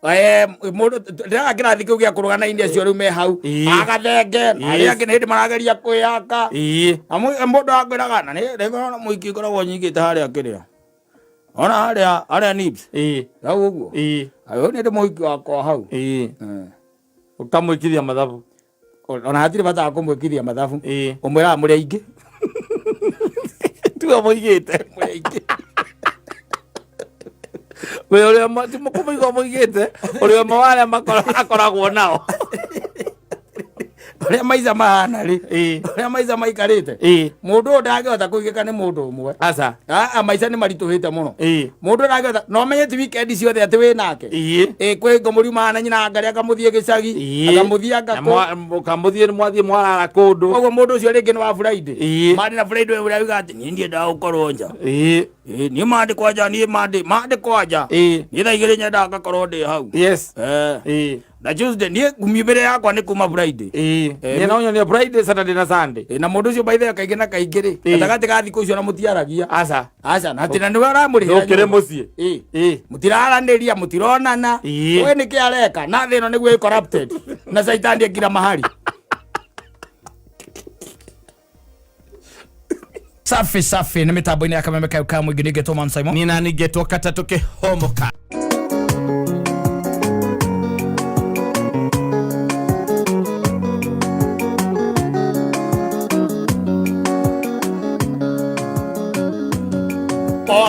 Mũndũ ndĩraga kĩrathi kĩu gĩa kũrũga na india acio rĩu me hau. Agathenge na arĩa angĩ nĩ hĩndĩ marageria kwĩyaka. Na mũndũ akwĩraga na nĩ rĩngĩ ona mũingĩ ngoragwo nyingĩte harĩa kĩrĩa ona harĩa harĩa nibs. Hau ũguo. Ayo nĩ ndĩ mũhiki wakwa hau. Ũkamwĩkithia mathabu. Ona hatirĩ bata wa kũmwĩkithia mathabu. Ũmwĩraga mũrĩ aingĩ. Tiwe mũigĩte. Mũrĩ aingĩ. We ũrĩa ti kũmũiga mũigĩte, ũrĩa ũmwe wa arĩa akoragwo nao. Ũrĩa maica mahana rĩ, ũrĩa maica maikarĩte, mũndũ ũyũ ndangĩhota kũigĩka nĩ mũndũ ũmwe. Aca. Aa, maica nĩ maritũhĩte mũno. Mũndũ ndangĩhota, na ũmenye ti weekend ciothe atĩ wĩ nake. Kwĩ ngo mũriumaga na nyina ngari akamũthiĩ gĩcagi, akamũthiĩ Na ngakũ. Ũkamũthiĩ mwathiĩ mwarara kũndũ. Koguo mũndũ ũcio rĩngĩ nĩ wa Friday. Monday na Friday ũrĩa uga atĩ niĩ ndiendaga gũkorwo nja. Niĩ Monday kwanja, niĩ Monday, Monday kwanja. Niĩ thaa 2 nyendaga ngakorwo ndĩ hau. Na Tuesday niĩ miumĩre yakwa nĩ kuma Friday. Niĩ no nyonie Friday, Saturday na Sunday. Na mũndũ ũcio by the way kaingĩ na kaingĩ rĩ, gatagatĩ ga thikũ icio na mũtiaragia. Aca. Aca, na atĩ na nĩwe ũramũrĩhĩra Ndũkĩrĩ nyũmba. mũciĩ. Mũtiraranĩria, mũtironana. We nĩkĩ areka? Na thĩ ĩno nĩguo ĩ corrupted. Na caitani ekira mahari. Safi safi nĩ mĩtambo-inĩ ya kameme kayo ka mũingĩ nĩngetwo Man Simon. Nina ningetwo katatũ kĩhomoka.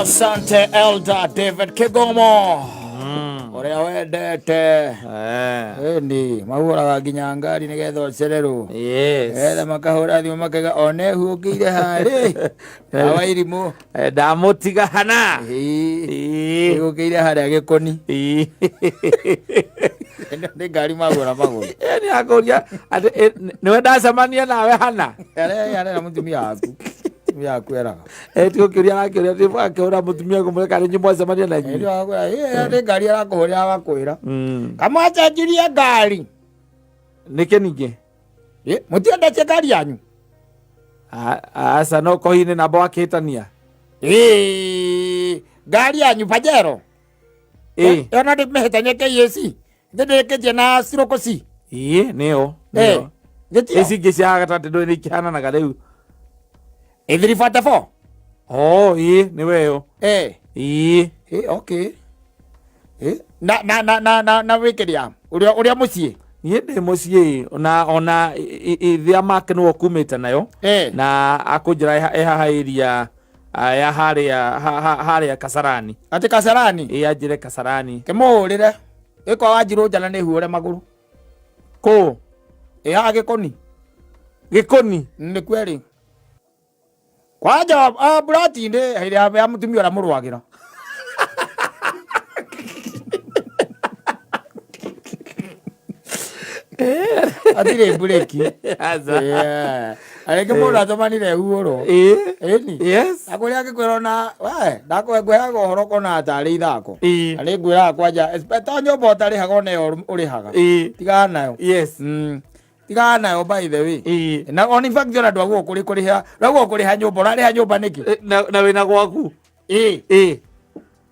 Asante Elder David Kigomo ũrĩa wendete. Ĩni mahũraga nginya ngari nĩgetha ũcererwo. Getha makahũra thimũ makaiga one huũkĩire harĩ awa irimũ. Ndamũtiga hana. Huũkĩire harĩa gĩkoni. Nĩ ngari magũra magũrũ. Nĩ akũria atĩ nĩwe ndacemania nawe hana. Arĩa mũtumia waku. Mũtumia waku eraga. Ti gũkĩũria arakĩũria atĩ akĩhũra mũtumia kũmwĩra kana inyuĩ mwacemania na inyuĩ. Nĩ ngari arakũhũrĩra agakwĩra. Kamwacenjirie ngari. Nĩkĩ ningĩ? Mũtiendetie ngari yanyu? Aca no kohi-inĩ namba wakĩhĩtania. Ngari yanyu Pajero. Ĩyo no ndĩmĩhĩtanie KAC. Ndĩndĩkĩtie na Siroko C. Nĩyo. Nĩyo. Gĩtio. Ici ingĩ cia gatagatĩ ndũĩ nĩ ikĩhananaga rĩu. 344. Oh, nĩ weyo. Okay. Na na na na na na wĩkĩria ũrĩa ũrĩa mũciĩ. Niĩ ndĩ mũciĩ ona ithia make nĩwe ũkumĩte nayo. Na akũnjĩra ĩ haha area ya harĩa harĩa Kasarani. Atĩ Kasarani? Anjĩre Kasarani. Kĩmũhũrĩre. Ĩko wanjirũ njana nĩ huore magũrũ. Kũ? Haha Gĩkoni. Gĩkoni? Nĩ kweri. Kwanja brati-inĩ ĩrĩa ya mũtumia ũrĩa mũrũagĩra. Hatirĩ mburĩki. Aca. Rĩngĩ mũndũ atũmanire huũrwo. Ĩni. Yes. Na kũrĩa angĩkwĩra ona we ndakũhe ngũheaga ũhoro ũkona tarĩ ithako. Na nĩ ngwĩraga kwanja to nyũmba ũtarĩhaga ona ĩyo ũrĩhaga. Tigana nayo. Yes. Tigana nayo by the way. Na on in fact ona ndwagwo kũrĩ kũrĩha, ndwagwo kũrĩha nyũmba, ũrarĩha nyũmba nĩkĩ? Na wĩna gwaku.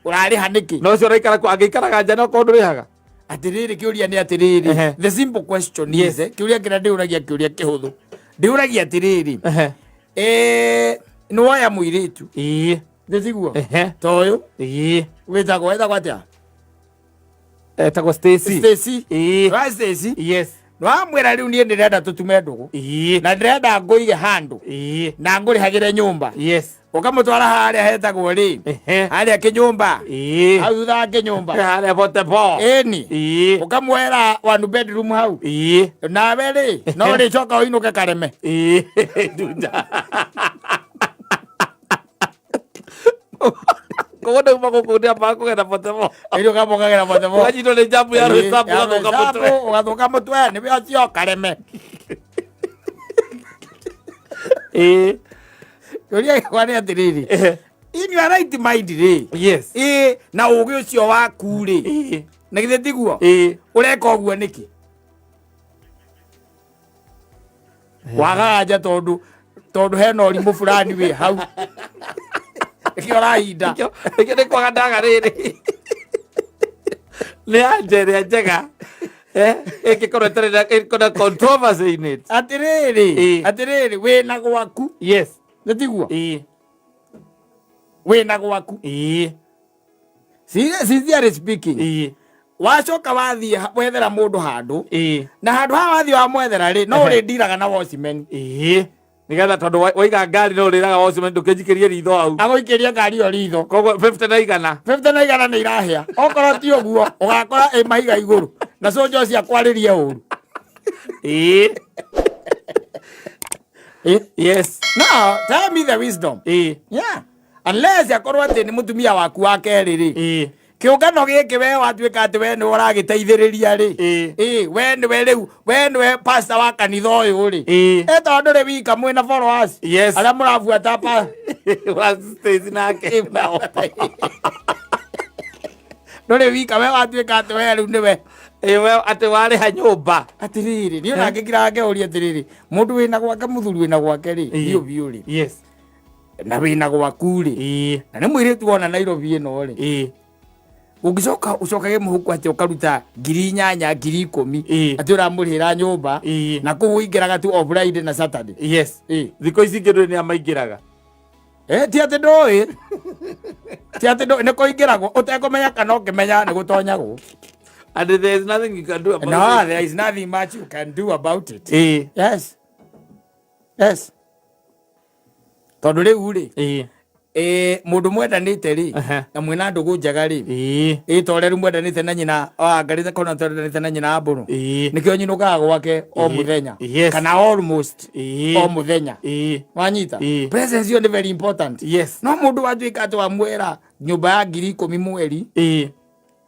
Ũrarĩha nĩkĩ? Na ũcio ũraikara kũ, angĩikaraga nja no korwo ndũrĩhaga? Atĩrĩrĩ, kĩũria nĩ atĩrĩrĩ. The simple question is, kĩũria kĩrĩa ndĩũragia kĩũria kĩhũthũ. Ndĩũragia atĩrĩrĩ. Nĩ woya mũirĩtu. Nĩ tiguo? Ta ũyũ. Wĩtagwo, wĩtagwo atĩa? Etagwo Stacy. Stacy. Right, Stacy. Yes. Nwamwĩra rĩu niĩ ndĩrenda tũtume ndũgũ. Na ndĩrenda ngũige handũ. Na ngũrĩhagĩre nyũmba. Yes. Ũkamũtwara harĩa hetagwo rĩ? Harĩa kĩnyũmba. Hau thutha wa kĩnyũmba. Harĩa bote bo. Ĩni. Ũkamwera one bedroom hau. Nawe rĩ, no ũrĩcoka ũinũke kareme. Ndunda. Koguo ndauma gũkũ ndĩambaga kũgera bote bo. Ĩni ũkamũkagera bote bo. Ũkanyitwo nĩ njambu ya rwĩcambu ũgathũka mũtwe. Ũgathũka mũtwe, nĩwe ũcio kareme. Kĩũria gĩakwa nĩ atĩrĩrĩ. In your right mind rĩ. Yes. Na ũgĩ ũcio waku rĩ. Na githĩ tiguo? Ũreka ũguo nĩkĩ? Wagaga nja tondũ hena ũrimũ fulani wĩ hau. Nĩkĩo ũrahinda. Nĩkĩo nĩ kwaga ndaga rĩrĩ. Nĩ anja ĩrĩa njega. Eh, ĩngĩkorwo ĩtarĩ na ĩkorwo na controversy in it. Atĩrĩrĩ, atĩrĩrĩ, wĩna gwaku. Nĩ tiguo? Ĩĩ. Wĩna gwaku. Ĩĩ. Sincerely speaking, wacoka wathiĩ wethera mũndũ handũ, na handũ haha wathiĩ wamwethera rĩ, no ũrĩndiraga na watchman. Ĩĩ. Nĩgetha tondũ waiga ngari no ũrĩraga watchman ndũkĩnjikĩrie ritho hau. Agũikĩrie ngari ĩyo ritho. Koguo 50 na igana. 50 na igana nĩ irahĩa. Okorwo ti ũguo ũgakora ĩ mahiga igũrũ na cũnjo ũcio akwarĩrie ũru. Ĩĩ. Yes. Now tell me the wisdom. Yeah, unless akorwo atĩ nĩ mũtumia waku wa kerĩ rĩ, kĩũngano gĩkĩ we watuĩka atĩ we nĩwe ũragĩteithĩrĩria rĩ, ĩ we nĩwe rĩu, we nĩwe pastor wa kanitha ũyũ rĩ, ĩ tondũ ndũrĩ wika, mwĩna followers arĩa mũrabuata pa Wa Stacy nake. Ndũrĩ wika, we watuĩka atĩ we rĩu nĩwe. Ĩĩ, we atĩ warĩha nyũmba. Atĩrĩrĩ, niĩ ona ngĩkiraga ngeũria atĩrĩrĩ, mũndũ wĩna gwake, mũthuri wĩna gwake rĩ, biũ biũ rĩ, na wĩna gwaku rĩ, na nĩ mũirĩtu wona Nairobi ĩno rĩ, ũngĩcoka ũcokage mũhuko atĩ ũkaruta 8,000, 10,000, atĩ ũramũrĩhĩra nyũmba, na kũu ũingĩraga tu o Friday na Saturday. Thikũ ici ingĩ ndũĩ nĩ amaingĩraga. Ti atĩ ndũĩ, ti atĩ ndũĩ, nĩ kũingĩragwo ũtekũmenya kana ũkĩmenya nĩ gũtonyagwo. And there is nothing you can do about No, it. there is nothing much you can do about it. Yes, tondũ rĩu rĩ, mũndũ mwendanĩte rĩ, na mwĩna ndũgũ njega rĩ, ĩ ta ũrĩa rĩu mwendanĩte na nyina wangarĩte kona twendanĩte na nyina mbũrũ, nĩkĩo nyinũkaga gwake o mũthenya, kana almost o mũthenya. Wanyita? Presence ĩyo nĩ very important. No mũndũ watuĩka atĩ wamwĩra nyũmba ya 10,000 mweri,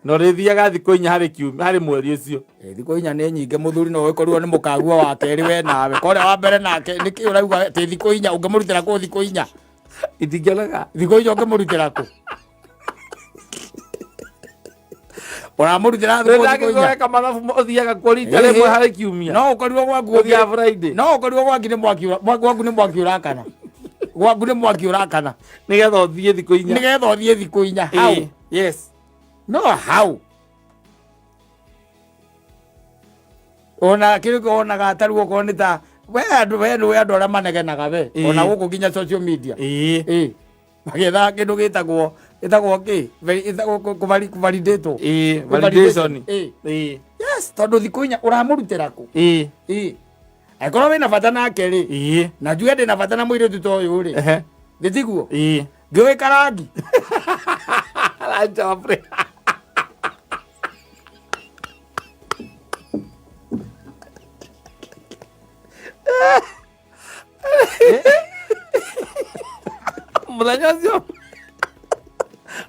Na ũrĩthiaga thikũ 4 harĩ kiumia, harĩ mweri ũcio. Thikũ 4 nĩ nyingĩ, mũthuri, no ũkorirwo nĩ mũkaguo wa kerĩ we nawe korĩa wa mbere nake. Nĩkĩ ũrauga atĩ thikũ 4? Ũngĩmũrutĩra kũ thikũ 4? Itingĩoneka. Thikũ 4 ũngĩmũrutĩra kũ? Ũramũrutĩra thikũ 4? Weka mathabu, ũthiaga kuo rita rĩmwe harĩ kiumia. No ũkorirwo gwaku Ũthiaga Friday. No ũkorirwo gwaku nĩ mwaki gwaku nĩ mwaki ũrakana, gwaku nĩ mwaki ũrakana. Nĩgetha ũthiĩ thikũ 4. Nĩgetha ũthiĩ thikũ 4 hau. No how ona kĩrĩko wonaga tarĩu okorwo nĩ ta we andũ, we nĩ andũ arĩa manegenaga we, ona gũkũ nginya social media, magĩethaga kĩndũ gĩtagwo kĩ? Ĩtagwo kũvalidatwo. Ĩĩ, validation. Yes, tondũ thikũ 4 ũramũrutĩra kũ? Angĩkorwo wĩna bata nake rĩ, na njuge ndĩna bata na mũirĩtu ta ũyũ rĩ, nĩ tiguo? Ngĩũĩ karangi. Lunch offering. Mũthenya ũcio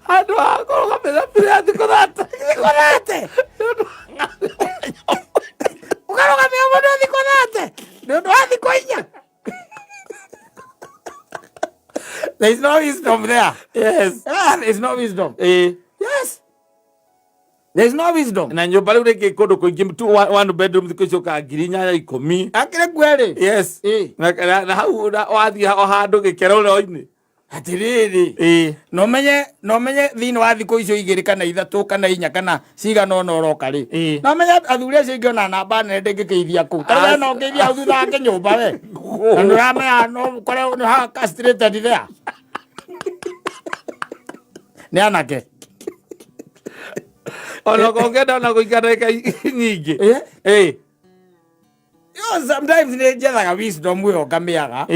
handũ ha kũrũgamĩrĩra mbere thikũ 30. Thikũ 30 ũkarũgamia mũndũ thikũ 30 nĩ ũndũ wa thikũ 4? There is no wisdom there. Ah, there is no wisdom. Yes, there is no wisdom. Na nyũmba rĩu rĩngĩ kũndũ kũingĩ tu one bedroom thikũ ici ũkaga 8,000, 10. Akĩrĩ kweri. Na hau wathiĩ o handũ gĩkerũro-inĩ. Atĩrĩrĩ, no menye thĩinĩ wa thikũ icio 2 kana 3 kana 4 kana cigana ũna ũroka rĩ, no menye athuri acio aingĩ ona namba nene ndĩngĩkĩithia kũu. Tarĩu we no ũkĩithia hau thutha wake nyũmba we, na nĩ ũramenya no ũkore nĩ ha castrated there nĩ anake. Ona ũngĩenda ona gũikara ndagĩka nyingĩ. Yo, sometimes nĩ njethaga wisdom ĩyo ngamĩaga.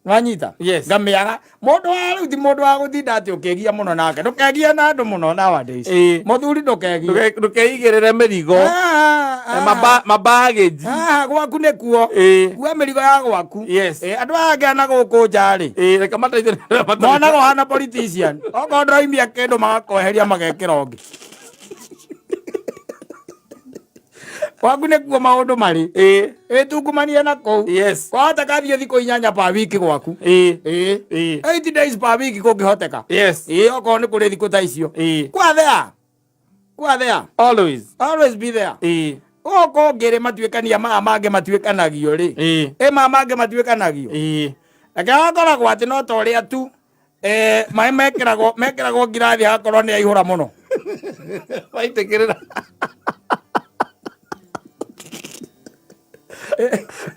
Wanyita? Yes. Ngamĩaga. Mũndũ wa rĩu ti mũndũ wa gũtinda atĩ ũkĩgia mũno nake. Ndũkegie na andũ mũno nowadays. Mũthuri, ndũkegie. Ndũkeigĩrĩre mĩrigo. Ah, ah. Mabaggage. Ah, gwaku nĩkuo. Kua mĩrigo ya gwaku. Andũ aya angĩ ana gũkũ nja rĩ, Reke mateithie. Monaga ũhana politician, okorwo ndũraumia kĩndũ magakweheria magekĩra ũngĩ. Gwaku nĩkuo maũndũ marĩ. Ĩtungumanie na kũu. Kwahoteka thiĩ thikũ 8 per week gwaku. 8 days per week kũngĩhoteka. Okorwo nĩ kũrĩ thikũ ta icio. Kwa there, kwa there. Always. Always be there. Gũkũ ngĩrĩ matuĩkania maya mangĩ matuĩkanagio rĩ, ĩ maya mangĩ matuĩkanagio, reke gakoragwo atĩ no ta ũrĩa tu maĩ mekĩragwo ngirathi hagakorwo nĩ aihũra mũno. Maitĩkĩrĩra.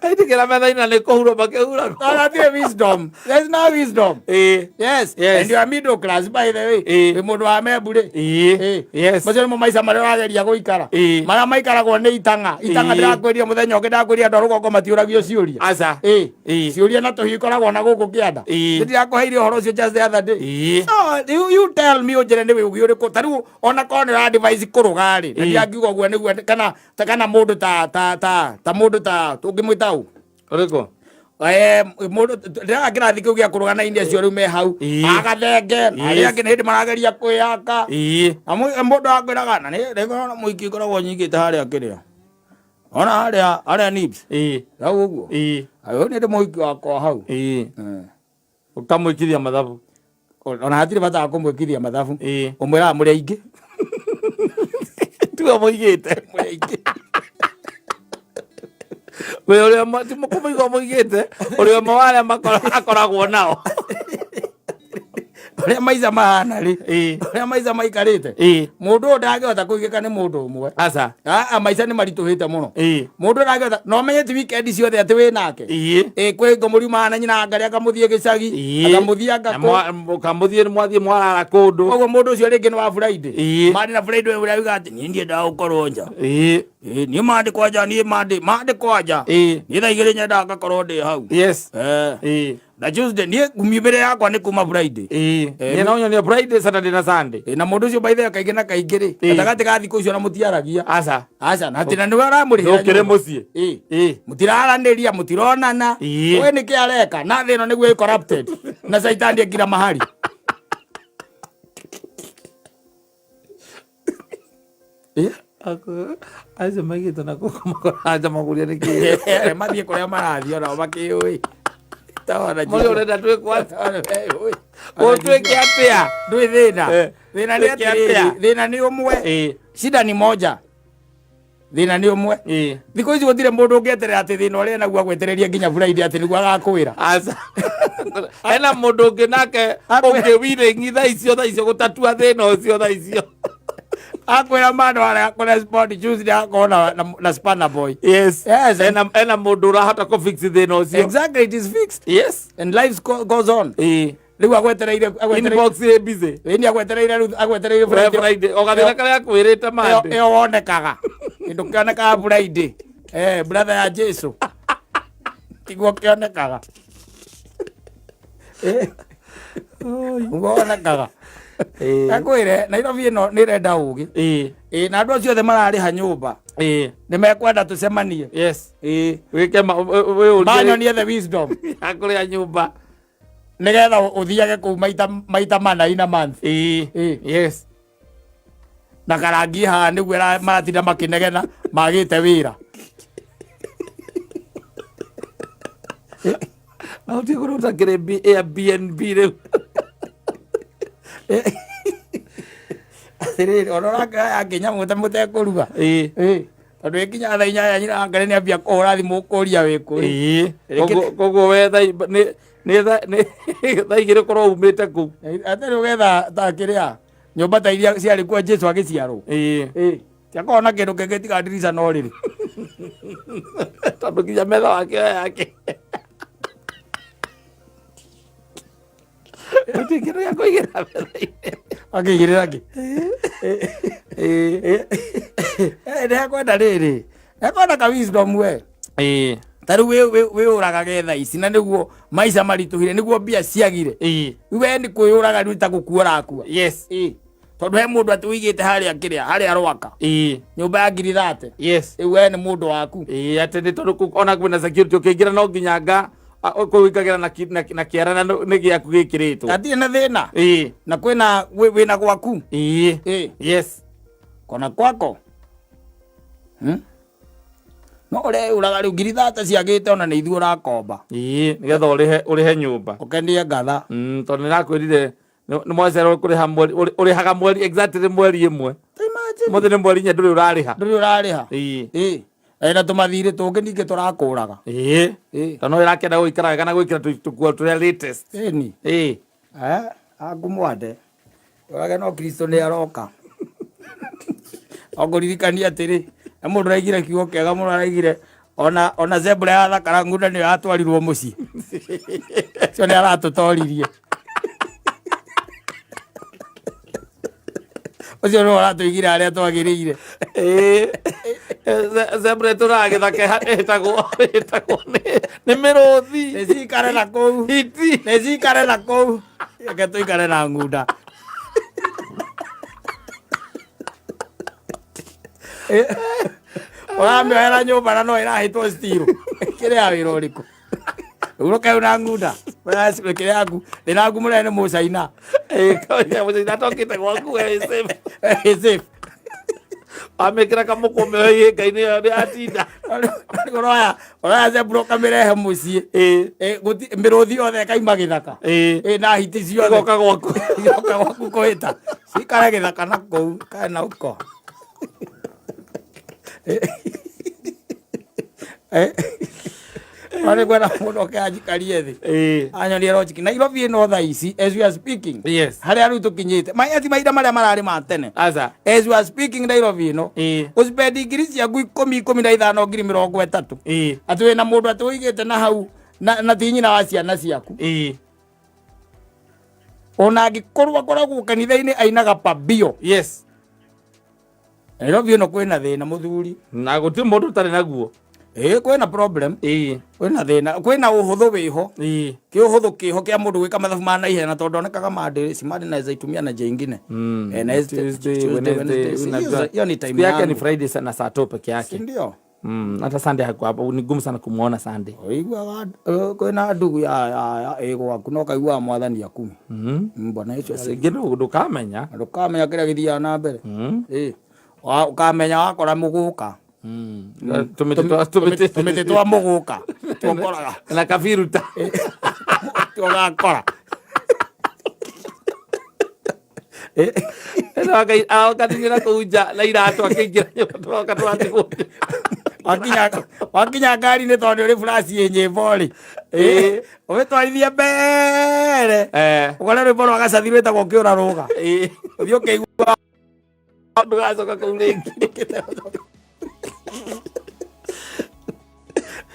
Aitĩkĩra metha-inĩ na nĩ kũhurwo makĩhuragwo. No, hatirĩ wisdom. There's no wisdom. Ĩĩ. Yes. Yes. And you are middle class by the way. Ĩĩ. Wĩ mũndũ wa membu rĩ. Ĩĩ. Ĩĩ. Yes. Macio nĩmo maica marĩa ũrageria gũikara. Ĩĩ. Marĩa maikaragwo nĩ itang'a. Itang'a Ĩĩ. ndĩrakwĩria mũthenya ũngĩ ndakwĩria andũ a rũgongo matiũragio ciũria. Aca. Ĩĩ. Ĩĩ. Ciũria na tũhiũ ikoragwo na gũkũ kĩanda. Ĩĩ. Nĩndĩrakũheire ũhoro ũcio just the other day. Ĩĩ. No, you tell me ũnjĩre nĩ ũgĩ ũrĩkũ ta rĩu ona korwo nĩ ũra advise kũrũga rĩ na Ĩĩ. ndiangiuga ũguo nĩguo kana ta kana mũndũ ta ta ta ta mũndũ ta tũngĩmwĩta ũ Ũrĩkũ? Eh, mũndũ ndĩraga kĩrathi kĩu gĩa kũrũga na india acio rĩu me hau Ĩĩ. agathenge na arĩa angĩ nĩ hĩndĩ marageria kwĩyaka Ĩĩ. Na mũndũ akwĩraga na nĩ rĩngĩ ona mũingĩ ikoragwo nyingĩte harĩa kĩrĩa ona harĩa harĩa nibs Ĩĩ. hau ũguo Ĩĩ. ayo nĩ ndĩ mũhiki wakwa hau Ĩĩ. Eh. Ũkamwĩkithia mathabu. Ona hatirĩ bata wa kũmwĩkithia mathabu. Ĩĩ. Ũmwĩraga mũrĩ aingĩ. Tiwe mũigĩte. Mũrĩ aingĩ. We ũrĩa ti kũmũiga mũigĩte, ũrĩa ũmwe wa arĩa akoragwo nao. Ũrĩa maica mahana rĩ. Ĩĩ. Ũrĩa maica maikarĩte. Ĩĩ. Mũndũ ũyũ ndangĩhota kũigĩka nĩ mũndũ ũmwe. Aca. Aa, maica nĩ maritũhĩte mũno. Ĩĩ. Mũndũ ndangĩhota na ũmenye ti weekend ciothe atĩ wĩ nake. Ĩĩ. Ĩĩ kwĩ ngo mũriumaga na nyina ngarĩ akamũthiĩ gĩcagi. Ĩĩ. Akamũthiĩ Na anga kũ. Mũkamũthiĩ mwathiĩ mwarara kũndũ. Koguo mũndũ ũcio rĩngĩ nĩ wa Friday. Ĩĩ. Monday na Friday ũrĩa uga atĩ niĩ ndiendaga gũkorwo nja. Ĩĩ. Ĩĩ, niĩ Monday kwanja niĩ Monday Monday kwanja. Ĩĩ. Niĩ thaa igĩrĩ nyendaga ngakorwo ndĩ hau. Yes. Eh. Ĩĩ. Na Tuesday niĩ miumĩre yakwa nĩ kuma Friday. Ĩĩ. Eh, Niĩ no nyonie Friday, Saturday na Sunday. Ĩ, na mũndũ ũcio by the way kaingĩ na kaingĩ rĩ Ĩĩ. gatagatĩ ga thikũ icio na mũtiaragia. Aca. Aca na atĩ na nĩwe ũramũrĩhĩra. Ndũkĩrĩ nyũmba. mũciĩ. Ĩĩ. Ĩĩ. Mũtiraranĩria mũtironana. Ĩĩ. We nĩkĩ areka na thĩ ĩno nĩguo ĩ corrupted na caitani ekira mahari. Ĩ? Acio maigĩtwo na kũu makoranja maguria nĩ kĩ. Mathiĩ kũrĩa marathiĩ onao makĩũĩ. Mũrĩ ũrenda twĩkwo atĩa? Ũtwĩke atĩa? Ndũĩ thĩna. Eh. Thĩna nĩ Twĩke atĩrĩrĩ, atĩa? thĩna nĩ ũmwe. Ĩĩ. Shida ni moja. Thĩna nĩ ũmwe. Ĩĩ. Thikũ ici gũtirĩ mũndũ ũngĩeterera atĩ thĩna ũrĩa naguo agwetereria nginya Friday atĩ nĩguo agakwĩra. Aca. Hena mũndũ ũngĩ nake ũngĩ willing thaa icio thaa icio gũtatua thĩna ũcio thaa icio. Akwĩra mandũ arĩa kũrespond Tuesday agakorwo na spanner boy. Yes. Yes. Hena hena mũndũ ũrahota kũ fix thĩna ũcio. Exactly, it is fixed. Yes. And life goes on. Ĩĩ. Rĩu agwetereire agwetereire Inbox ĩ busy. ĩni agwetereire rĩu agwetereire We Friday. Friday. O gathĩna karĩa akwĩrĩte Ĩyo Monday. ĩyo wonekaga. Kĩndũ kĩonekaga Friday. Eh, brother ya Jesu. Tiguo kĩonekaga. Eh. Guo wonekaga. Ĩĩ. Ngakwĩre Nairobi ĩno nĩ ĩrenda ũgĩ. Ĩĩ. Ĩĩ na andũ acio othe mararĩha nyũmba Ĩĩ. nĩ mekwenda tũcemanie. Yes. Ĩĩ. Wĩke ma wĩũrie. Manyonie the wisdom. Ya kũrĩa nyũmba. Nĩgetha ũthiage kũu maita maita mana in a month. Ĩĩ. Ĩĩ. Yes. Na karangi haha nĩguo maratinda makĩnegena magĩte wĩra. Na ũtige kũruta kĩrĩ Airbnb rĩu. Atĩrĩrĩ, ona ũrakĩoya yangĩ nyamũ ta mũtekũruga. Ĩĩ. Ĩĩ. Tondũ ĩkinya thaa inyanya nyina wa Ngai nĩambia kũhũra thimũ kũria wĩ kũ. Ĩĩ. Rĩngĩ- Koguo we thaa nĩ thaa igĩrĩ ũkorwo umĩte kũu. Atĩrĩ ũgetha ta kĩrĩa nyũmba ta iria ciarĩ kuo Jesu agĩciarwo. Ĩĩ. Ĩĩ. Tiakorwo na kĩndũ kĩngĩ tiga ndirica na ũrĩrĩ. Tondũ nginya metha wake oya yake. Gũtirĩ kĩndũ gĩa kũigĩrĩra metha-inĩ. Akĩigĩrĩra kĩ? Ĩĩ. Nĩekwenda rĩrĩ. Ekwenda ka wisdom we. Ĩĩ. Ta rĩu wĩyũragage thaa ici na nĩguo maica maritũhire nĩguo mbia ciagire. Ĩĩ. Rĩu we nĩ kwĩyũraga rĩu ta gũkua ũrakua. Yes. Ĩĩ. Tondũ he mũndũ atĩ ũigĩte harĩa kĩrĩa harĩa Rwaka. Ĩĩ. Nyũmba ya ngiri thate. Yes. Rĩu we nĩ mũndũ waku. Ĩĩ atĩ nĩ tondũ ona kwĩna security ũkĩingĩra no nginya nga kũu ũingagĩra na kĩara na nĩ gĩaku gĩkĩrĩtwo. Hatirĩ na thĩna. Ĩĩ. Na kwĩna wĩna gwaku. Ĩĩ. Ĩĩ. Yes. Kona kwako. No ũreyũraga rĩu ngiri thate ciagĩte ona nĩ ithuĩ ũrakomba. Ĩĩ nĩgetha ũrĩhe ũrĩhe nyũmba. Ũkenie ngatha. Tondũ nĩrakwĩrire nĩ mwacererwo kũrĩha mweri ũrĩhaga mweri exactly mweri ĩmwe. Imagine. Mũthĩ nĩ mweri inya ndũrĩ ũrarĩha. Ndũrĩ ũrarĩha. Ĩĩ. Ĩĩ. Na tũmathirĩ tũngĩ ningĩ tũrakũraga. Ĩĩ. Ĩĩ. Tondũ no ĩrakĩenda gũikara wega na gwĩkĩra tũkuo tũrĩa latest. Ĩni. Ĩĩ. Aku mwande. Ũrage no Kristo nĩ aroka. Okũririkania atĩrĩ, na mũndũ araigire kiugo kĩega mũno, araigire ona zebra yathakara ngunda nĩyo yatwarirwo mũciĩ. Ũcio nĩ aratũtoririe. Ũcio nĩwe ũratũigire harĩa twagĩrĩire. Ĩĩ. Zebra ĩtũraga gĩthaka ĩtagwo nĩ mĩrũthi. Nĩ cikare na kũu. Hiti. Nĩ cikare na kũu. Reke tũikare na ngunda. Ũramĩohera nyũmba na no ĩrahĩtwo stiro. Kĩrĩa wĩra ũrĩkũ? Uroke na ngunda. Kĩrĩa yaku. Thĩna waku mũnene nĩ mũcaina. Mũcaina atokĩte gwaku we safe. Safe. Wamĩkĩra kamũkwa ũmĩohe ihĩnga-inĩ ĩyo nĩ yatinda. Ũroya ũroya zebra ũkamĩrehe mũciĩ. Mĩrũthi yothe ĩkaima gĩthaka. Na hiti ciothe. Igoka gwaku. Igoka gwaku kũhĩta. Cikare gĩthaka na kũu. Kae na uko. Wale kwena mũndũ oke anjikarie thĩ. Anyonie logic. Nairobi ĩno thaa ici as we are speaking. Yes. Harĩa rĩu tũkinyĩte. Ati mahinda marĩa mararĩ ma tene. Aca. As we are speaking Nairobi ĩno. Ũcipendi ngiri ciaku 10, 15, ngiri 30. Atĩ wĩna mũndũ atĩ ũigĩte na hau na ti nyina wa ciana ciaku. Ona angĩkorwo akoragwo kanitha-inĩ ainaga pabio. Yes. Nairobi ĩno kwĩna thĩna mũthuri. Na gũtirĩ mũndũ ũtarĩ naguo. Kwĩna problem. Kwĩna thĩna, kwĩna ũhũthũ wĩho. Kĩ ũhũthũ kĩho kĩa mũndũ gwĩka mathabu ma naihenya na tondũ ndonekaga Monday, si Monday naweza itumia na njia ingine. Na hizi Tuesday, Tuesday, Wednesday, Wednesday. unajua. Hiyo ni time Siku yake ni yangu. Friday sana saa 2 peke yake. Si ndio? Hata Sunday hakuwa hapo, ni gumu sana kumuona Sunday. Ũiguaga, kwĩna ndugu ya ĩ gwaku na ũkaiguaga mwathani akumi. Bwana Yesu asifiwe. Ngĩndũ ndũkamenya. Ndũkamenya kĩrĩa gĩthiaga na mbere. Ũkamenya wakora mũgũka. Tũmĩtĩ twa mũgũka. Tũkoraga. Na kabiruta. Tũgakora. Arokatigĩra kũu nja na iratũ akĩingĩra nyũmba tũroka tũratigwo. Wakinya ngari-inĩ tondũ nĩ ũrĩ flash ĩ nyĩmbo rĩ. Ũmĩtwarithie mbere. Ũkore rwĩmbo rwa gacathi rwĩtagwo kĩũra rũga. Ũthiĩ ũkĩigua Ndũgacoka kũu rĩngĩ.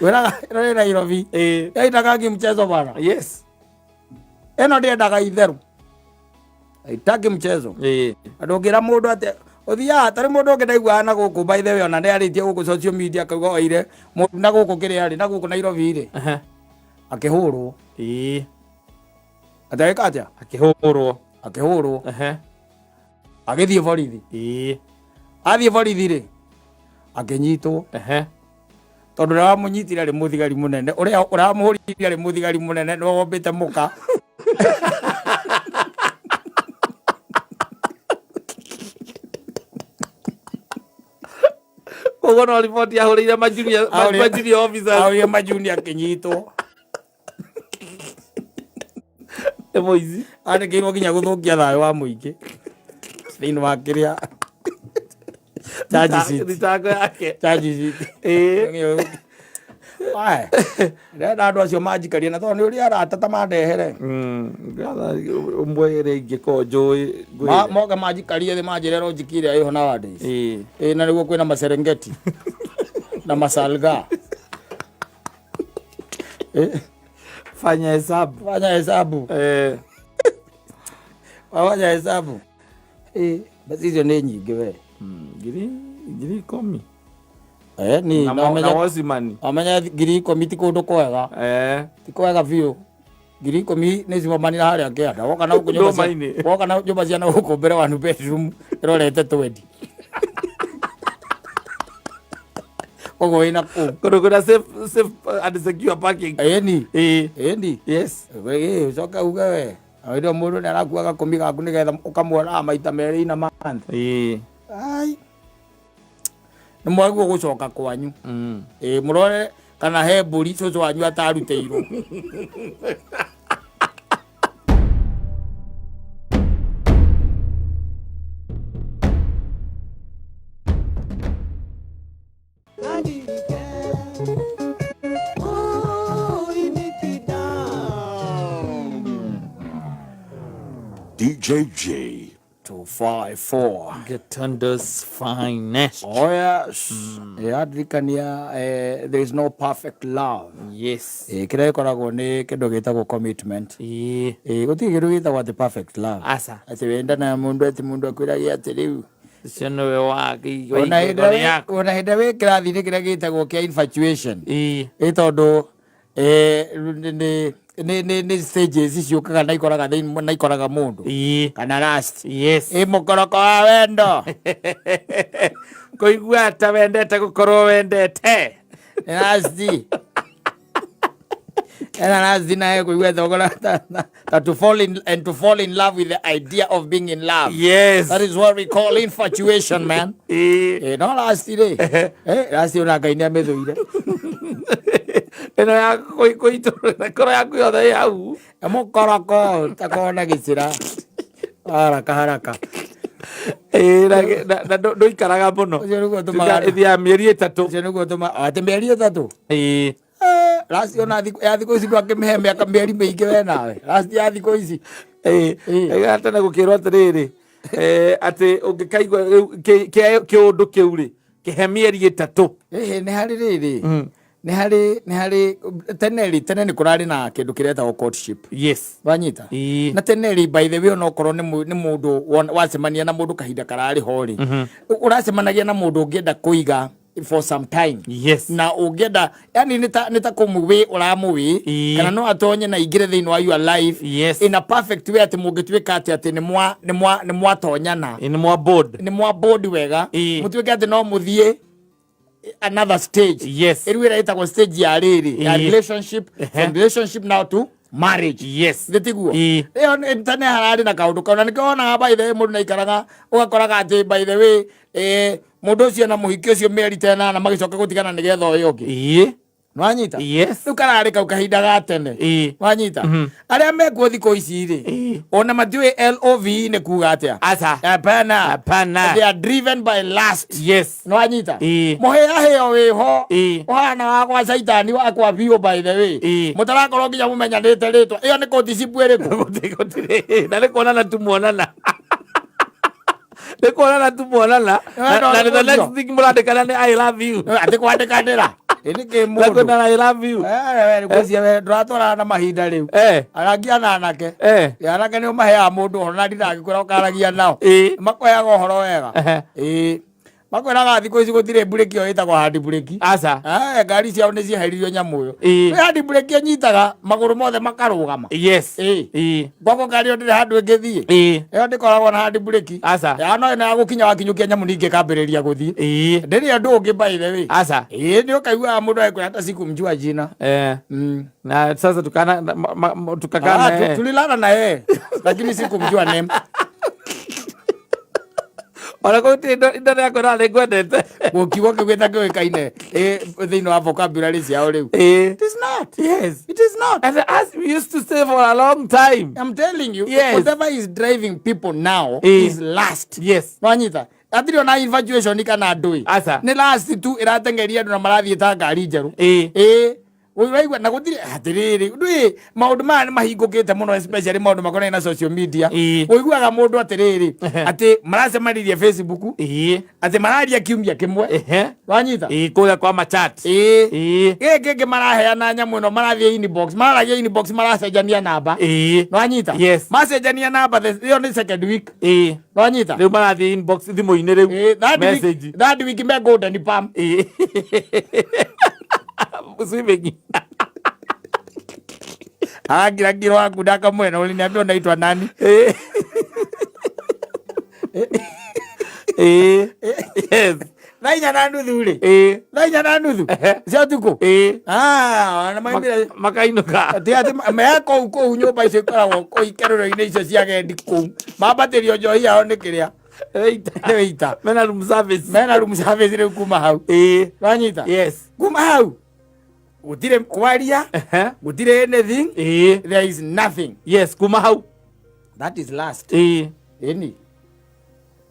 Wĩraga ĩno nĩ Nairobi. Yaitaga ngi mchezo bana. Yes. Ĩno ndĩendaga itherũ. Haitaki mchezo. Andũ ũngĩra mũndũ atĩ ũthiaga tarĩ mũndũ ũngĩ ndaiguaga na gũkũ by the way ona nĩ arĩtie gũkũ social media akauga oire mũndũ na gũkũ kĩrĩa rĩ na gũkũ Nairobi rĩ. Akĩhũrwo. Atĩ agĩka atĩa? Akĩhũrwo. Akĩhũrwo. Agĩthiĩ borithi. Athiĩ borithi rĩ, akĩnyitwo. Tondũ ũrĩa wamũnyitire arĩ mũthigari mũnene, ũrĩa ũramũhũrire arĩ mũthigari mũnene, nĩwe wombĩte mũka. Koguo no riboti ahũrĩire ma junior officers. Ahũrĩire ma junior akĩnyitwo. Nĩ mũici. Andĩkĩirwo nginya gũthũkia thayũ wa mũingĩ thĩinĩ wa kĩrĩa charge sheet. Thitango yake. Charge sheet. Wae. Ndĩrenda andũ acio manjikarie na tondũ nĩ ũrĩa arata ta mandehere. Ũmwe ĩrĩa ingĩkorwo njũĩ ngwĩre. Moke manjikarie thĩ manjĩre logic ĩrĩa ĩho nowadays. Na nĩguo kwĩna maserengeti na masalga. Fanya hesabu. Fanya hesabu. Fanya hesabu. Basi icio nĩ nyingĩ we. Ngiri 10. Ni, Na na wamenya na wacimani. Wamenya ngiri 10 ti kũndũ kwega. Ti kwega biũ. Ngiri 10 nĩ cimamanira harĩa kĩanda. Woka na gũkũ nyũmba cia- Ndũma-inĩ. woka na nyũmba cia na gũkũ mbere wa bedroom ĩrorete twendi. Koguo wĩna kũu. Kũndũ kwĩna safe and secure parking. Ĩni. Ĩni. Yes. Ũcoke uge we. Hĩndĩ ĩyo mũndũ nĩ arakuaga gakũmi gaku nĩgetha ũkamuonaga maita merĩ ina month. Ai. Nĩ mwagĩrĩirwo gũcoka kwanyu. Mũrore kana he mbũri cũcũ wanyu atarutĩirwo. DJ G. 254. Gatundu's finest. Oh yes. Ĩrandirikania there is no perfect love. Yes. Kĩrĩa gĩkoragwo nĩ kĩndũ gĩtagwo commitment. Gũtirĩ kĩndũ gĩtagwo atĩ perfect love. Aca. Atĩ wendana na mũndũ atĩ mũndũ akwĩrage atĩ rĩu Ũcio nĩwe wa ona hĩndĩ ngoro yaku. ona hĩndĩ wĩ kĩrathi-inĩ kĩrĩa gĩtagwo kĩa infatuation. Ĩ tondũ nĩ stages ciũkaga na ikoraga thĩinĩ na ikoraga mũndũ kana last. Yes. Ĩ mũkoroko wa wendo. Kũigua ta wendete gũkorwo wendete. Last. Ena last naye kũigua thogora ta to fall in and to fall in love with the idea of being in love. Yes. That is what we call infatuation, man. No last rĩ. Last ona Ngai nĩ amĩthũire. Ĩno ya kũitũrũra ngoro yaku yothe ĩ hau. Mũkoroko ũtakoragwo na gĩcĩra. Haraka haraka. Na ndũikaraga mũno. Ũcio nĩguo ũtũmaga. Ĩthiaga mĩeri 3. Ũcio nĩguo ũtũmaga atĩ mĩeri 3. Last ona ya thikũ ici ndwakĩmĩhe mĩaka mĩeri mĩingĩ we nawe. Last ya thikũ ici. Tene gũkĩrwo atĩrĩrĩ, atĩ ũngĩkaigua rĩu kĩũndũ kĩu rĩ, kĩhe mĩeri 3. Nĩ harĩ rĩrĩ. Nĩ harĩ tene rĩ, tene nĩ kũrarĩ na kĩndũ kĩretagwo courtship. Yes. Wanyita? Na tene rĩ, by the way, onokorwo nĩ mũndũ wacemania na mũndũ kahinda kararĩ ho rĩ, ũracemanagia na mũndũ ũngĩenda kũiga for some time. Yes. Na ũngĩenda, yani nĩ ta kũmũwĩ ũramũwĩ, kana no atonye na ingĩre thĩinĩ wa your life. Yes. In a perfect way atĩ mũngĩtuĩka atĩ nĩ mwatonyana. Nĩ mwa board. Nĩ mwa board wega. Mũtuĩke atĩ no mũthiĩ another stage. Yes. Ĩrĩa ĩrĩa ĩtagwo stage ya rĩrĩ, ya relationship, from relationship now to marriage. Yes. Nĩ tiguo? Ĩyo nĩ tene hararĩ na kaũndũ kau, na nĩkĩo wonaga by the way mũndũ nĩaikaraga, ũgakoraga atĩ by the way, mũndũ ũcio na mũhiki ũcio mĩeri ta ĩnana magĩcoka gũtigana nĩgetha ũyũ ũngĩ. Nwanyita? Yes. Rĩu kararĩ kau kahinda ga tene. Nwanyita? Arĩa mekuo thikũ ici rĩ, ona matiũĩ LOVE nĩ kuga atĩa. Aca. Hapana. Hapana. They are driven by lust. Yes. Nwanyita? Mũhĩahĩo wĩho. Ũhana wa gwa caitani wa kwa biũ by the way. Mũtarakorwo nginya mũmenyanĩte rĩtwa. Ĩyo nĩ courtship ĩrĩkũ? Gũtirĩ. Na nĩ kuonana tu muonana. Nĩ kuonana tu muonana. Na the next thing mũrandĩkana nĩ I love you. Atĩ kwandĩkanĩra. Ĩ nĩ kĩ mũndũ? Kwandĩkanĩra I love you. Ngwĩciria we ndũratwarana na mahinda rĩu. Arangia na anake. Anake nĩ ũmaheaga mũndũ ũhoro na ndindangĩkwĩra ũkaragia nao. Makũheaga ũhoro wega. Makwĩraga thikũ ici gũtirĩ mburĩki ĩyo ĩtagwo hand brake. Aca. Ngari ciao nĩ cieheririo nyamũ ĩyo. Kwĩ hand brake ĩnyitaga magũrũ mothe makarũgama. Yes. Ngoko ngari ĩyo ndĩrĩ handũ ĩngĩthiĩ. Ĩyo ndĩkoragwo na hand brake. Aca. Ya no ĩno ya gũkinya wakinyũkia nyamũ ningĩ ĩkambĩrĩria gũthiĩ. Ndĩrĩ ũndũ ũngĩ by the way. Aca. Nĩ ũkaiguaga mũndũ agĩkwĩra hata sikumjua jina. Na sasa tukakaa na yeye. Tulilala na yeye, lakini sikumjua name. Ona kũu ti indo rĩa kwĩra nĩ ngwendete. Gũkiugo kĩu gĩtakĩũĩkaine, thĩinĩ wa vocabulary ciao rĩu. It is not. Yes. It is not. And as we used to say for a long time. I'm telling you, Yes. whatever is driving people now is lust. Yes. Nwanyita? Hatirĩ ona infatuation kana ndũĩ. Aca. Nĩ lust tu ĩrateng'eria andũ na marathiĩ ta ngari njerũ. Ũraigua na gũtirĩ atĩrĩrĩ, ndũĩ maũndũ maya nĩ mahingũkĩte mũno, especially maũndũ makonainie na social media. Ũiguaga mũndũ atĩrĩrĩ, atĩ maracemanirie Facebook, atĩ mararia kiumia kĩmwe. Wanyita? Kũrĩa kwa machat. Gĩkĩ kĩngĩ maraheana nyamũ ĩno, marathiĩ inbox, mararagia inbox, maracenjania namba. Nwanyita? Yes. Macenjania namba, ĩyo nĩ second week. Nwanyita? Rĩu marathiĩ inbox thimũ-inĩ rĩu. Message. Third week me Golden Palm. Swimming. Kila kilo wangu ndaka mwena, uliniambia unaitwa nani? Yes. Thaa inya na nuthu rĩ? Thaa inya na nuthu? Cia ũtukũ? Na maumire Makainũka. Atĩ me kũu, kũu nyũmba icio ikoragwo kũu ikerũro-inĩ icio cia agendi kũu. Mambatĩrio njohi yao nĩ kĩrĩa? Wĩita. Nĩ wĩita. Mena room service. Mena room service rĩu kuma hau. Wanyita? Yes. Kuma hau. Gũtirĩ kwaria, gũtirĩ anything. There is nothing. Yes, kuma hau. That is last. Ĩni.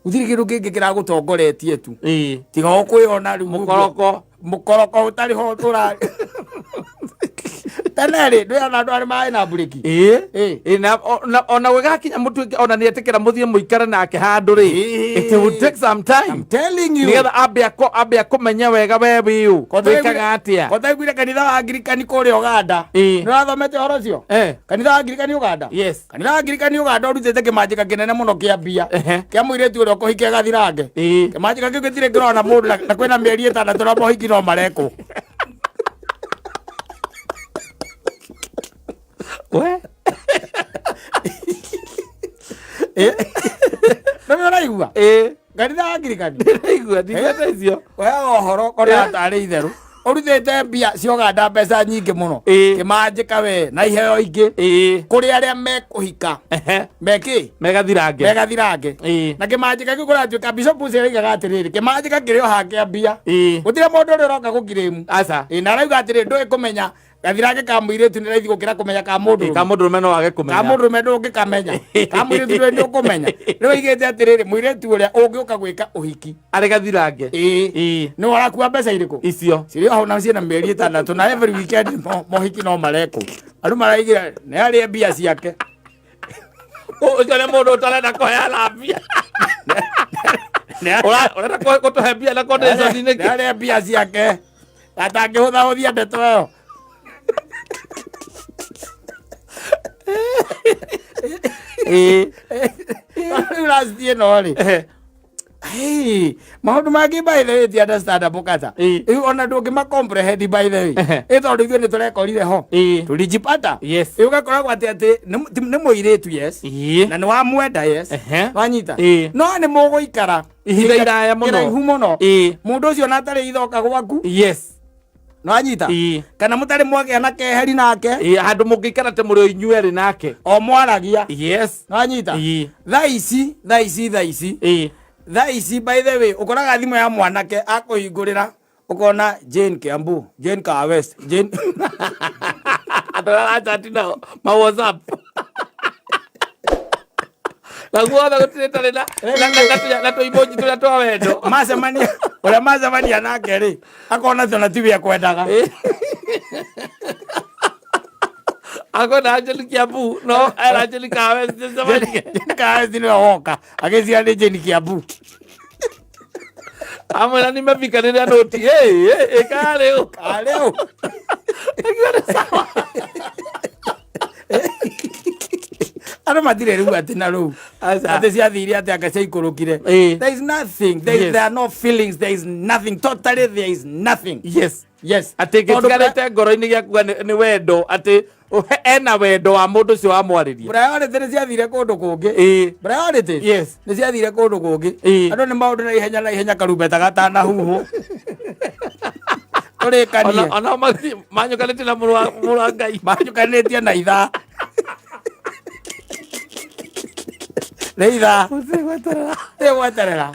Gũtirĩ kĩndũ kĩngĩ kĩragũtongoretie tu. Tiga o kwĩona rĩu. Mũkoroko. Mũkoroko ũtarĩ ho Tene rĩ, ndwĩra andũ arĩa marĩ na mburĩki. Ĩĩ. Ĩĩ. Ĩĩ, na ona gwĩgakinya mũtuĩke ona nĩetĩkĩra mũthiĩ mũikare nake handũ rĩ, Ĩĩ. it will take some time I'm telling you. nĩgetha ambe akũmenye wega we wĩũ, wĩkaga atĩa. Kotaiguire kanitha wa Angirikani kũrĩa Ũganda? Ĩĩ. Nĩ ũrathomete ũhoro ũcio? Eh. Kanitha wa Angirikani Ũganda? Yes. Kanitha wa Angirikani Ũganda ũrutĩte kĩmanjĩka kĩnene mũno kĩa mbia kĩa mũirĩtu ũrĩa ũkũhikia gathirange. Kĩmanjĩka kĩu gĩtirĩ kĩrona mũndũ na kwĩna mĩeri 6 na mohiki no marekwo. We. Nĩ ũraigua? Ĩĩ. Kanitha wa Angirikani. Ndĩraigua ndingĩte icio. Ũheaga ũhoro ũrĩa tarĩ itherũ. Ũrutĩte mbia cia Ũganda mbeca nyingĩ mũno. Kĩmanjĩka we na iheo ingĩ. Kũrĩ arĩa mekũhika. Mekĩ? Megathirange. Megathirange. Na kĩmanjĩka kĩu kũratuĩka bishop ũcio oigaga atĩrĩrĩ, kĩmanjĩka kĩrĩ o hakĩa mbia. Gũtirĩ mũndũ ũrĩa ũroka gũkirĩmu. Aca. Ĩĩ, na arauga atĩrĩrĩ, ndũĩ kũmenya gathirange ka mũirĩtu nĩ raithi gũkĩra kũmenya ka mũndũ. Ka mũndũ rũme no wage kũmenya. Ka mũndũ rũme ndũngĩkamenya. Ka mũirĩtu ndũĩ nĩ ũkũmenya. Rĩu oigĩte atĩrĩrĩ, mũirĩtu ũrĩa ũngĩũka gwĩka ũhiki arĩ gathirange. Ĩĩ. Nĩ warakua mbeca irĩkũ? Icio. Cirĩ o hau na ciĩna mĩeri 6 na every weekend mohiki no marekwo. Andũ maraigĩra nĩ arĩe mbia ciake. Ũcio nĩ mũndũ ũtarenda kũheana mbia. Ũrenda gũtũhe mbia na condition nĩkĩ? Nĩ arĩe mbia ciake. Atangĩhũthahũthia ndeto ĩyo. Ĩĩ. Rĩu last ĩno rĩ. Hey, maũndũ mangĩ by the way ti understandable kata. Rĩu ona ndũngĩma comprehend by the way. Ĩ tondũ ithuĩ nĩ tũrekorire ho. Tulijipata. Yes. Ĩ ũgakoragwo atĩ atĩ nĩ mũirĩtu yes. Na nĩ wamwenda yes. Wanyita. No nĩ mũgũikara ihinda iraya mũno. Kĩraihu mũno. Mũndũ ũcio na atarĩ ithoka gwaku. Yes. Nwanyita? Kana mũtarĩ mwagĩa na keheri nake. Ĩĩ, handũ mũngĩikara atĩ mũrĩ o inyuĩ erĩ nake. O mwaragia. Yes. Nwanyita? Thaa ici, thaa ici, thaa ici. Thaa ici by the way, ũkoraga thimũ ya mwanake akũhingũrĩra ũkona Jane Kiambu, Jane Kahawa West, Jane Andũ arĩa arachat nao ma WhatsApp. Na guothe gũtirĩ tarĩ na tũimoji tũrĩa twa wendo. Macemania, ũrĩa macemania nake rĩ, akona tona tiwe akwendaga. Akona Angelique Kiambu, no era Angelique Kahawa West nĩcemania. Jane Kahawa West nĩwe woka, agĩciara nĩ Jane Kiambu. Amwĩra nimefika rĩrĩa noti. Hey, hey, karĩ ũ. Karĩ ũ. Akiuga nĩ sawa. Andũ matirĩ rĩu atĩ na rĩu. Aca. Atĩ ciathire atĩ anga ciaikũrũkire. There is nothing. There, Yes. there are no feelings. There is nothing. Totally there is nothing. Yes. Yes. Atĩ Tondũ gĩtigarĩte ngoro-inĩ gĩakuga nĩ wendo atĩ ena wendo wa mũndũ ũcio wamwarĩria. Priority nĩ ciathire kũndũ kũngĩ. Priority. Yes. Nĩ ciathire kũndũ kũngĩ. Andũ nĩ maũndũ na ihenya na ihenya karumbeta gatanahuhwo. Tũrĩkanie. Ona manyũkanĩtie na mũrũ wa Ngai. Manyũkanĩtie na ithaa. Nĩ ithaa. Gũtirĩ gweterera. Gũtirĩ gweterera.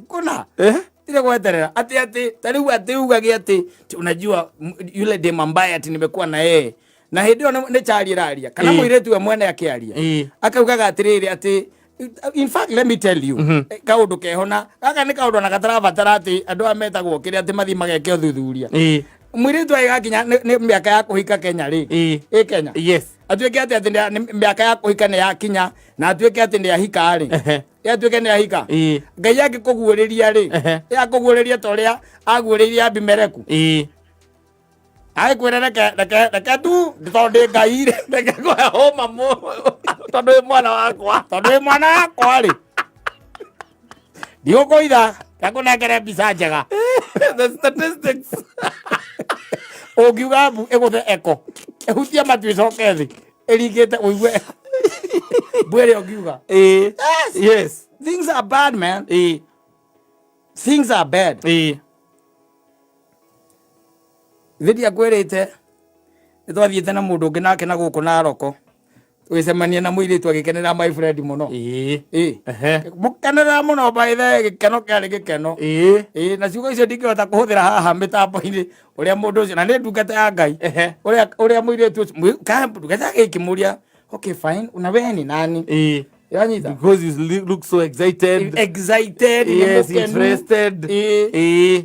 Kuna. Gũtirĩ gweterera. Atĩ atĩ ta rĩu atĩ ugage atĩ unajua yule dem ambaye ati nimekuwa na yeye. Na hĩndĩ ĩyo nĩ chari ĩraria kana mũirĩtu we mwene akĩaria. Akaugaga atĩrĩrĩ atĩ in fact let me tell you kaũndũ keho na gaka nĩ kaũndũ ona gatarabatara atĩ andũ aya metagwo kĩrĩa atĩ mathiĩ mageke ũthuthuria. Mũirĩtu agĩgakinya nĩ mĩaka ya kũhika Kenya rĩ. Ĩ Kenya. Yes. Atuĩke atĩ atĩ nĩ mĩaka ya kũhika nĩ yakinya na atuĩke atĩ nĩ ahika rĩ. Ĩ atuĩke nĩ ahika. Ngai angĩkũguũrĩria rĩ. Ĩ akũguũrĩria ta ũrĩa aguũrĩirie Abimeleku. Agĩkwĩra reke reke reke tu tondũ ndĩ Ngai rĩ. Reke kũhe hũma tondũ wĩ mwana wakwa. Tondũ wĩ mwana wakwa rĩ. Ndigũkũitha, ngakũnengere mbica njega. The statistics. Ũngiuga mbu ĩgũthe eko. Ĩhutie matu ĩcoke thĩ. Ĩringĩte ũigue eko. Mbu ĩrĩa ũngiuga. Yes. Yes. Things are bad, man. Things are bad. Thĩ ndiakwĩrĩte nĩ twathiĩte na mũndũ ũngĩ nake na gũkũ Naroko tũgĩcemania na mũirĩtu agĩkenera my friend mũno. Mũkenerera mũno by the way, gĩkeno kĩarĩ gĩkeno. Ĩĩ, na ciugo icio ndingĩhota kũhũthĩra haha mĩtambo-inĩ ũrĩa mũndũ ũcio na nĩ ndungata ya Ngai. Ũrĩa mũirĩtu ũcio ndungata yake ĩkĩmũria okay fine na we ni nani? Yanyita. Because you look so excited. Excited, nĩ Yes, mũkenu. interested.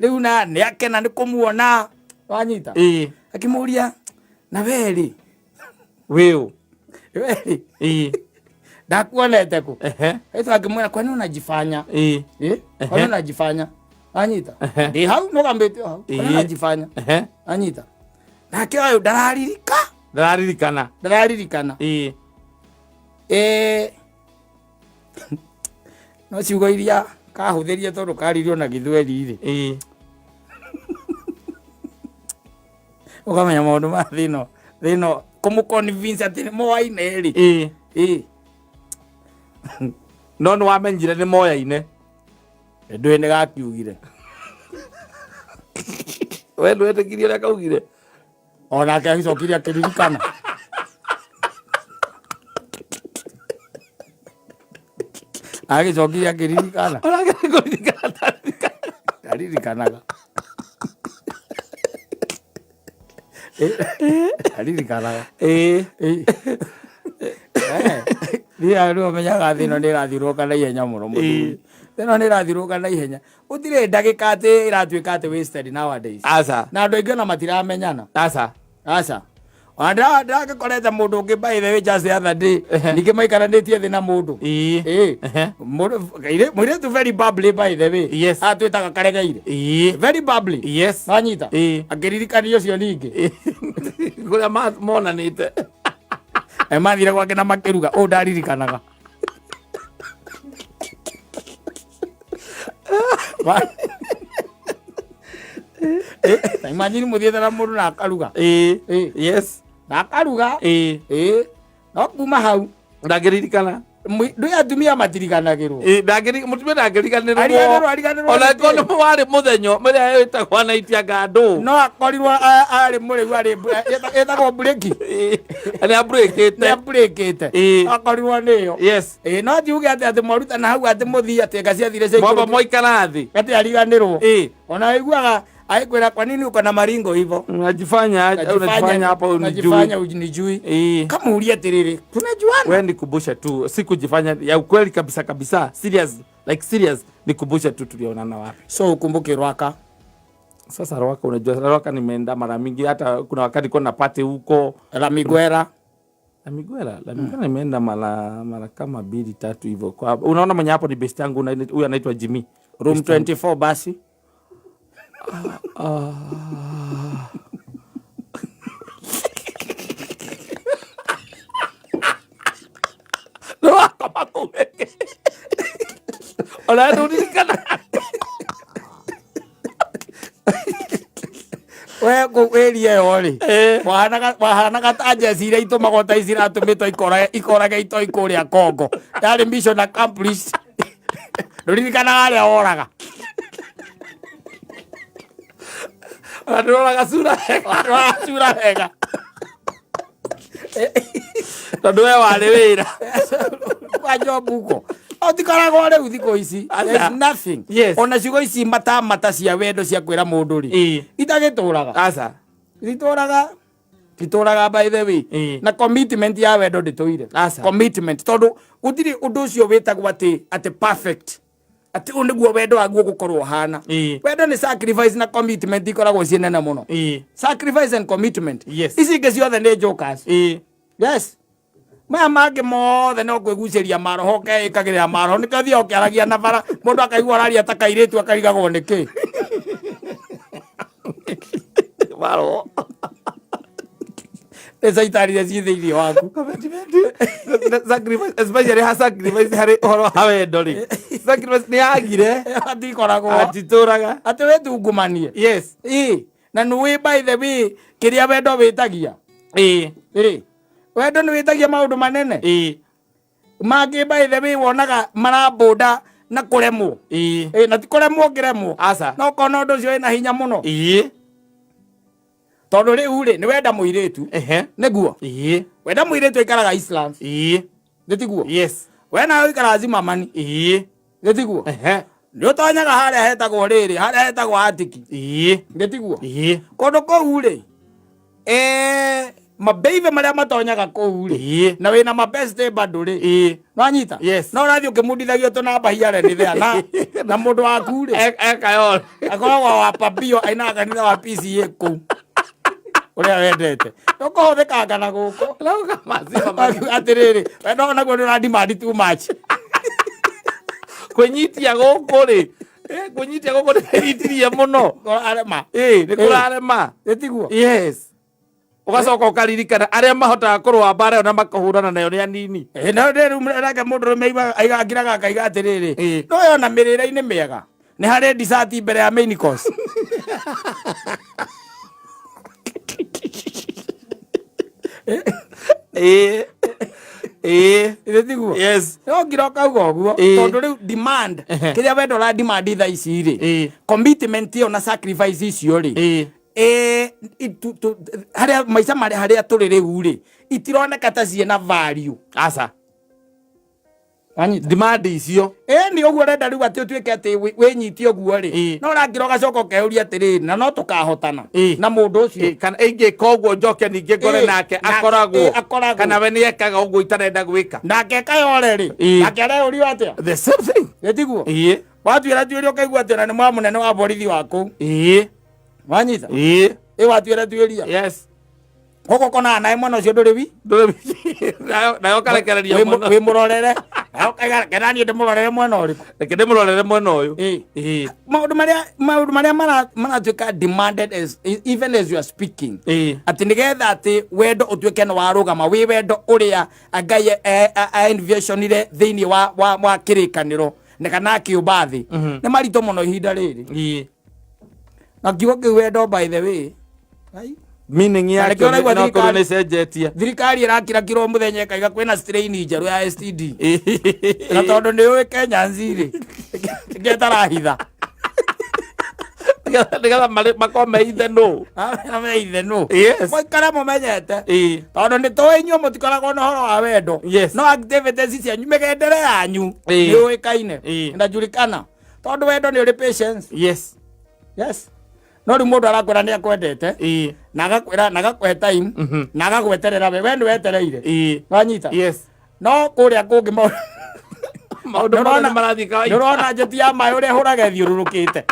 Rĩu na nĩ akena nĩ kũmuona. Wanyita? Akĩmũria na we rĩ Wĩũ. We-rĩ, Ĩĩ. Ndakuonete kũ? Ehe. Aitũ akĩmwĩra, kwani unajifanya? Ĩĩ. Eh? Kwani unajifanya? Anyita. Ehe. Ndĩ hau mũgambĩte o hau. Kwani Ĩĩ. unajifanya? Ehe. Anyita. Nake ũyũ ndararirika. Ndararirikana. Ndararirikana. Ĩĩ. Eh. No ciugo iria kahũthĩrie tondũ karirio na gĩthweri rĩ. Ĩĩ. Ũkamenya maũndũ ma thĩno. Thĩno kũmũ convince atĩ nĩ moaine rĩ. Ĩĩ. Ĩĩ. No nĩ wamenyire nĩ moyaine. Ndũĩ nĩ gakiugire. We ndwetĩkirie ũrĩa kaugire. Onake agĩcokire akĩririkana. Agĩcokire akĩririkana. Onake kũririkana ndaririkana. Ndaririkanaga. Ndaririkanaga. Ĩĩ. Niĩ rĩu ũmenyaga thĩ ĩno nĩ ĩrathiũrũrũka na ihenya mũno mũthuri. Thĩ ĩno nĩ ĩrathiũrũrũka na ihenya. Gũtirĩ ndagĩka atĩ ĩratuĩka atĩ wasted nowadays. Aca. Na andũ aingĩ ona matiramenyana. Aca. Aca. Ona ndĩragĩkorete mũndũ ũngĩ by the way just the other day. Ningĩ maikaranĩtie thĩ na mũndũ. Ĩĩ. Ĩĩ. Ehe. Mũirĩtu very bubbly by the way. Yes. Atwĩtaga karegeire. Ĩĩ. Very bubbly. Yes. Wanyita? Ĩĩ. Akĩririkania ũcio ningĩ. Kũrĩa monanĩte. Mathire gwake na makĩruga. Ũũ ndaririkanaga. Imagine mũthiĩte na mũndũ na akaruga. Ĩĩ. Ĩĩ. Yes. Na akaruga. Ĩĩ. Ĩĩ. No kuma hau Ndangĩririkana. Ndũĩ atumia matiriganagĩrwo. Ĩĩ, mũtumia ndangĩriganĩrwo. Ariganĩrwo, ariganĩrwo Ona nĩkĩ? angĩkorwo nĩ warĩ mũthenya ũrĩa wĩtagwo night anga ndũ. No akorirwo arĩ mũrĩu arĩ ĩtagwo breki. Ĩĩ. Nĩ abrĩkĩte. Nĩ abrĩkĩte. Ĩĩ. Akorirwo nĩyo. Yes. Ĩĩ, no ti uge atĩ atĩ mwarutana hau atĩ mũthiĩ atĩ nga ciathire Mwamba ciaikũrũkire. mwaikara thĩ. Atĩ ariganĩrwo. Ĩĩ. Ona waiguaga agĩkwĩra kwa nini uko na maringo hivyo? Unajifanya unajifanya hapa unijui. Unajifanya unijui. Ĩĩ. Kama ulie atĩrĩrĩ, tunajuana. We nikumbushe tu, si kujifanya ya ukweli kabisa kabisa, serious like serious, nikumbushe tu tulionana wapi. So ukumbuke Rwaka. Sasa Rwaka, unajua Rwaka nimeenda mara mingi, hata kuna wakati kuna party huko La Miguera. La Miguera, La Miguera nimeenda mara kama 2 3 hivyo. Kwa unaona mwenye hapo ni best yangu, huyu anaitwa Jimmy. Room 24 basi. Wakoma kũu. Ona ndũririkana. We kũu area ĩyo rĩ, Eh. wahanaga ta njeci iria itũmagwo ta ici iratũmĩtwo ikorage itoi kũrĩa Congo. Yarĩ mission accomplished. Ndũririkanaga harĩa woraga. Ona ndũroraga sura wega. Ndũroraga sura wega. Tondũ we warĩ wĩra. Kwa job huko. Otikoragwo rĩu thikũ ici. Aca. There's nothing. Yes. Ona ciugo ici matamata cia wendo cia kwĩra mũndũ rĩ. Ĩĩ. Itagĩtũraga. Aca. Ititũraga. Titũraga by the way. Ĩĩ. Na commitment ya wendo ndĩtũire. Aca. Commitment. Tondũ gũtirĩ ũndũ ũcio wĩtagwo atĩ perfect. Atĩ ũyũ nĩguo wendo waguo gũkorwo ũhana. Ĩĩ. Wendo nĩ sacrifice na commitment ikoragwo ciĩ nene mũno. Ĩĩ. Sacrifice and commitment. Yes. Ici ingĩ ciothe nĩ jokers. Ĩĩ. Yes. Maya mangĩ mothe no kwĩgucĩria maroho ũkeĩkagĩrĩra maroho nĩkĩo ũthiaga ũkĩaragia na bara mũndũ akaigua ũraria ta kairĩtu akarigagwo nĩkĩ. Maroho. Nĩ caitani iria ciĩ thĩinĩ waku. Commitment. Sacrifice, especially ha sacrifice harĩ ũhoro wa wendo rĩ. Sacrifice nĩ yagire. Atikoragwo. Atitũraga. Atĩ wĩtungumanie. Yes. Ĩĩ. Na nĩ wĩ by the way kĩrĩa wendo wĩtagia. Ĩĩ. Ĩĩ. Wendo nĩ wĩtagia maũndũ manene. Ĩĩ. Mangĩ by the way wonaga marambũnda na kũremwo. Ĩĩ. Ĩĩ, na ti kũremwo ũngĩremwo. Aca. No ũkona ũndũ ũcio wĩna hinya mũno. Ĩĩ. Tondũ rĩu rĩ, nĩ wenda mũirĩtu. Ehe. Nĩguo. Ĩĩ. Wenda mũirĩtu aikaraga Islands. Ĩĩ. Nĩ tiguo? Yes. We nawe ũikaraga Zimmerman. Ĩĩ. Nĩ tiguo? Ehe. Nĩ ũtonyaga harĩa hetagwo rĩrĩ, harĩa hetagwo Atiki. Ĩĩ. Nĩ tiguo? Ĩĩ. Kũndũ kũu rĩ, mabeibe marĩa matonyaga kũu rĩ, Ĩĩ. na wĩna mabeste bado rĩ. Ĩĩ. Nwanyita? Yes. No ũrathiĩ ũkĩmundithagio tũnamba hiare nĩ thea na mũndũ waku rĩ. Ekayore. Akoragwo wa pabio ainaga kanitha wa PCA kũu. Ũrĩa wendete. Ndũkũhũthĩkanga na gũkũ. Rauga maziwa mahiũ. Atĩrĩrĩ, we no naguo nĩ ũra demand too much. Kwĩnyitia gũkũ rĩ, kwĩnyitia gũkũ nĩ kwĩnyitirie mũno. Kũrarema. Ĩ, nĩ kũrarema. Ĩtiguo? Yes. Ũgacoka ũkaririkana arĩa mahotaga kũrũa mbara ĩyo na makahũrana nayo nĩ anini. Ĩ, no rĩu nake mũndũrũme aiga akiraga akaiga atĩrĩrĩ, Ĩ. no yona mĩrĩre-inĩ mĩega nĩ harĩ dessert mbere ya main course. Ĩ. Ĩ. Ĩthĩ tiguo? Yes. No ngira ũkauga ũguo Ĩ. tondũ rĩu demand Ehe. kĩrĩa wendo ũra demand thaa ici rĩ Ĩ. commitment ĩyo na sacrifice icio rĩ Ĩ. Harĩa maica marĩa harĩa tũrĩ rĩu rĩ itironeka ta ciĩna value. Aca. Wanyita? Demand icio. Ĩ nĩ ũguo ũrenda rĩu atĩ ũtuĩke atĩ wĩnyitie ũguo rĩ Ĩ. no ũrakira ũgacoka ũkeyũria atĩrĩrĩ na no tũkahotana Ĩ. na mũndũ ũcio. Ĩ, kana ingĩka ũguo njoke ningĩ ngore Ĩ, nake nake, akoragwo. ĩ, akoragwo. Kana we nĩ ekaga ũguo itarenda gwĩka. Nake kayore rĩ Ĩ. nake areyũrio atĩa? The same thing. Ĩtiguo? Ĩ. Watuĩra tuĩria ũkaigua atĩ ona nĩ mwa mũnene wa borithi wa kũu. Ĩ. Wanyita? Ĩ. Ĩ watuĩra tuĩria. Yes. Gũkũ konaga nawe mwena ũcio ndũrĩ wi? Ndũrĩ nayo nayo karekereria mwena. Wĩ mũrorere. Nawe ũkaiga kena niĩ ndĩmũrorere mwena ũrĩkũ? Reke ndĩmũrorere mwena ũyũ. Ĩ. Ĩ. Maũndũ marĩa maratuĩka demanded as even as you are speaking. Ĩ. Atĩ nĩgetha atĩ wendo ũtuĩke nĩ warũgama wĩ wendo ũrĩa Ngai envisionire thĩinĩ wa kĩrĩkanĩro na kana akĩũmba thĩ nĩ maritũ mũno ihinda rĩrĩ. Ĩ. Na kiugo kĩu wendo by the way. Ai. Meaning Na yakĩo nĩkĩo ũraigua no korwo thirikari- nĩ ĩcenjetie. Thirikari ĩrakira o mũthenya ĩkaiga kwĩna strain njerũ ya STD. Na tondũ nĩ ũĩ Kenya nzirĩ nĩkĩo ĩtarahitha. Nĩgetha makorwo me ithe nũ. Me ithe nũ. Yes. Mũikare mũmenyete. Ĩ. Tondũ nĩ tũĩ inyuĩ mũtikoragwo na ũhoro wa wendo. Yes. No activities cianyu mĩgendere yanyu Ĩ. nĩ yũĩkaine. Ĩ. Inajulikana. Tondũ wendo nĩ ũrĩ patience. Yes. Yes. No rĩu mũndũ arakwĩra nĩ akwendete. Ĩ. Na agakwĩra na agakũhe time na agagweterera we we nĩ wetereire. Ĩ. Wanyita? Yes. No kũrĩa kũngĩ maũndũ Maũndũ mothe nĩ marathiĩ kawaida. Nĩũrona njeti ya maĩ ũrĩa ĩhũraga ĩthiũrũrũkĩte.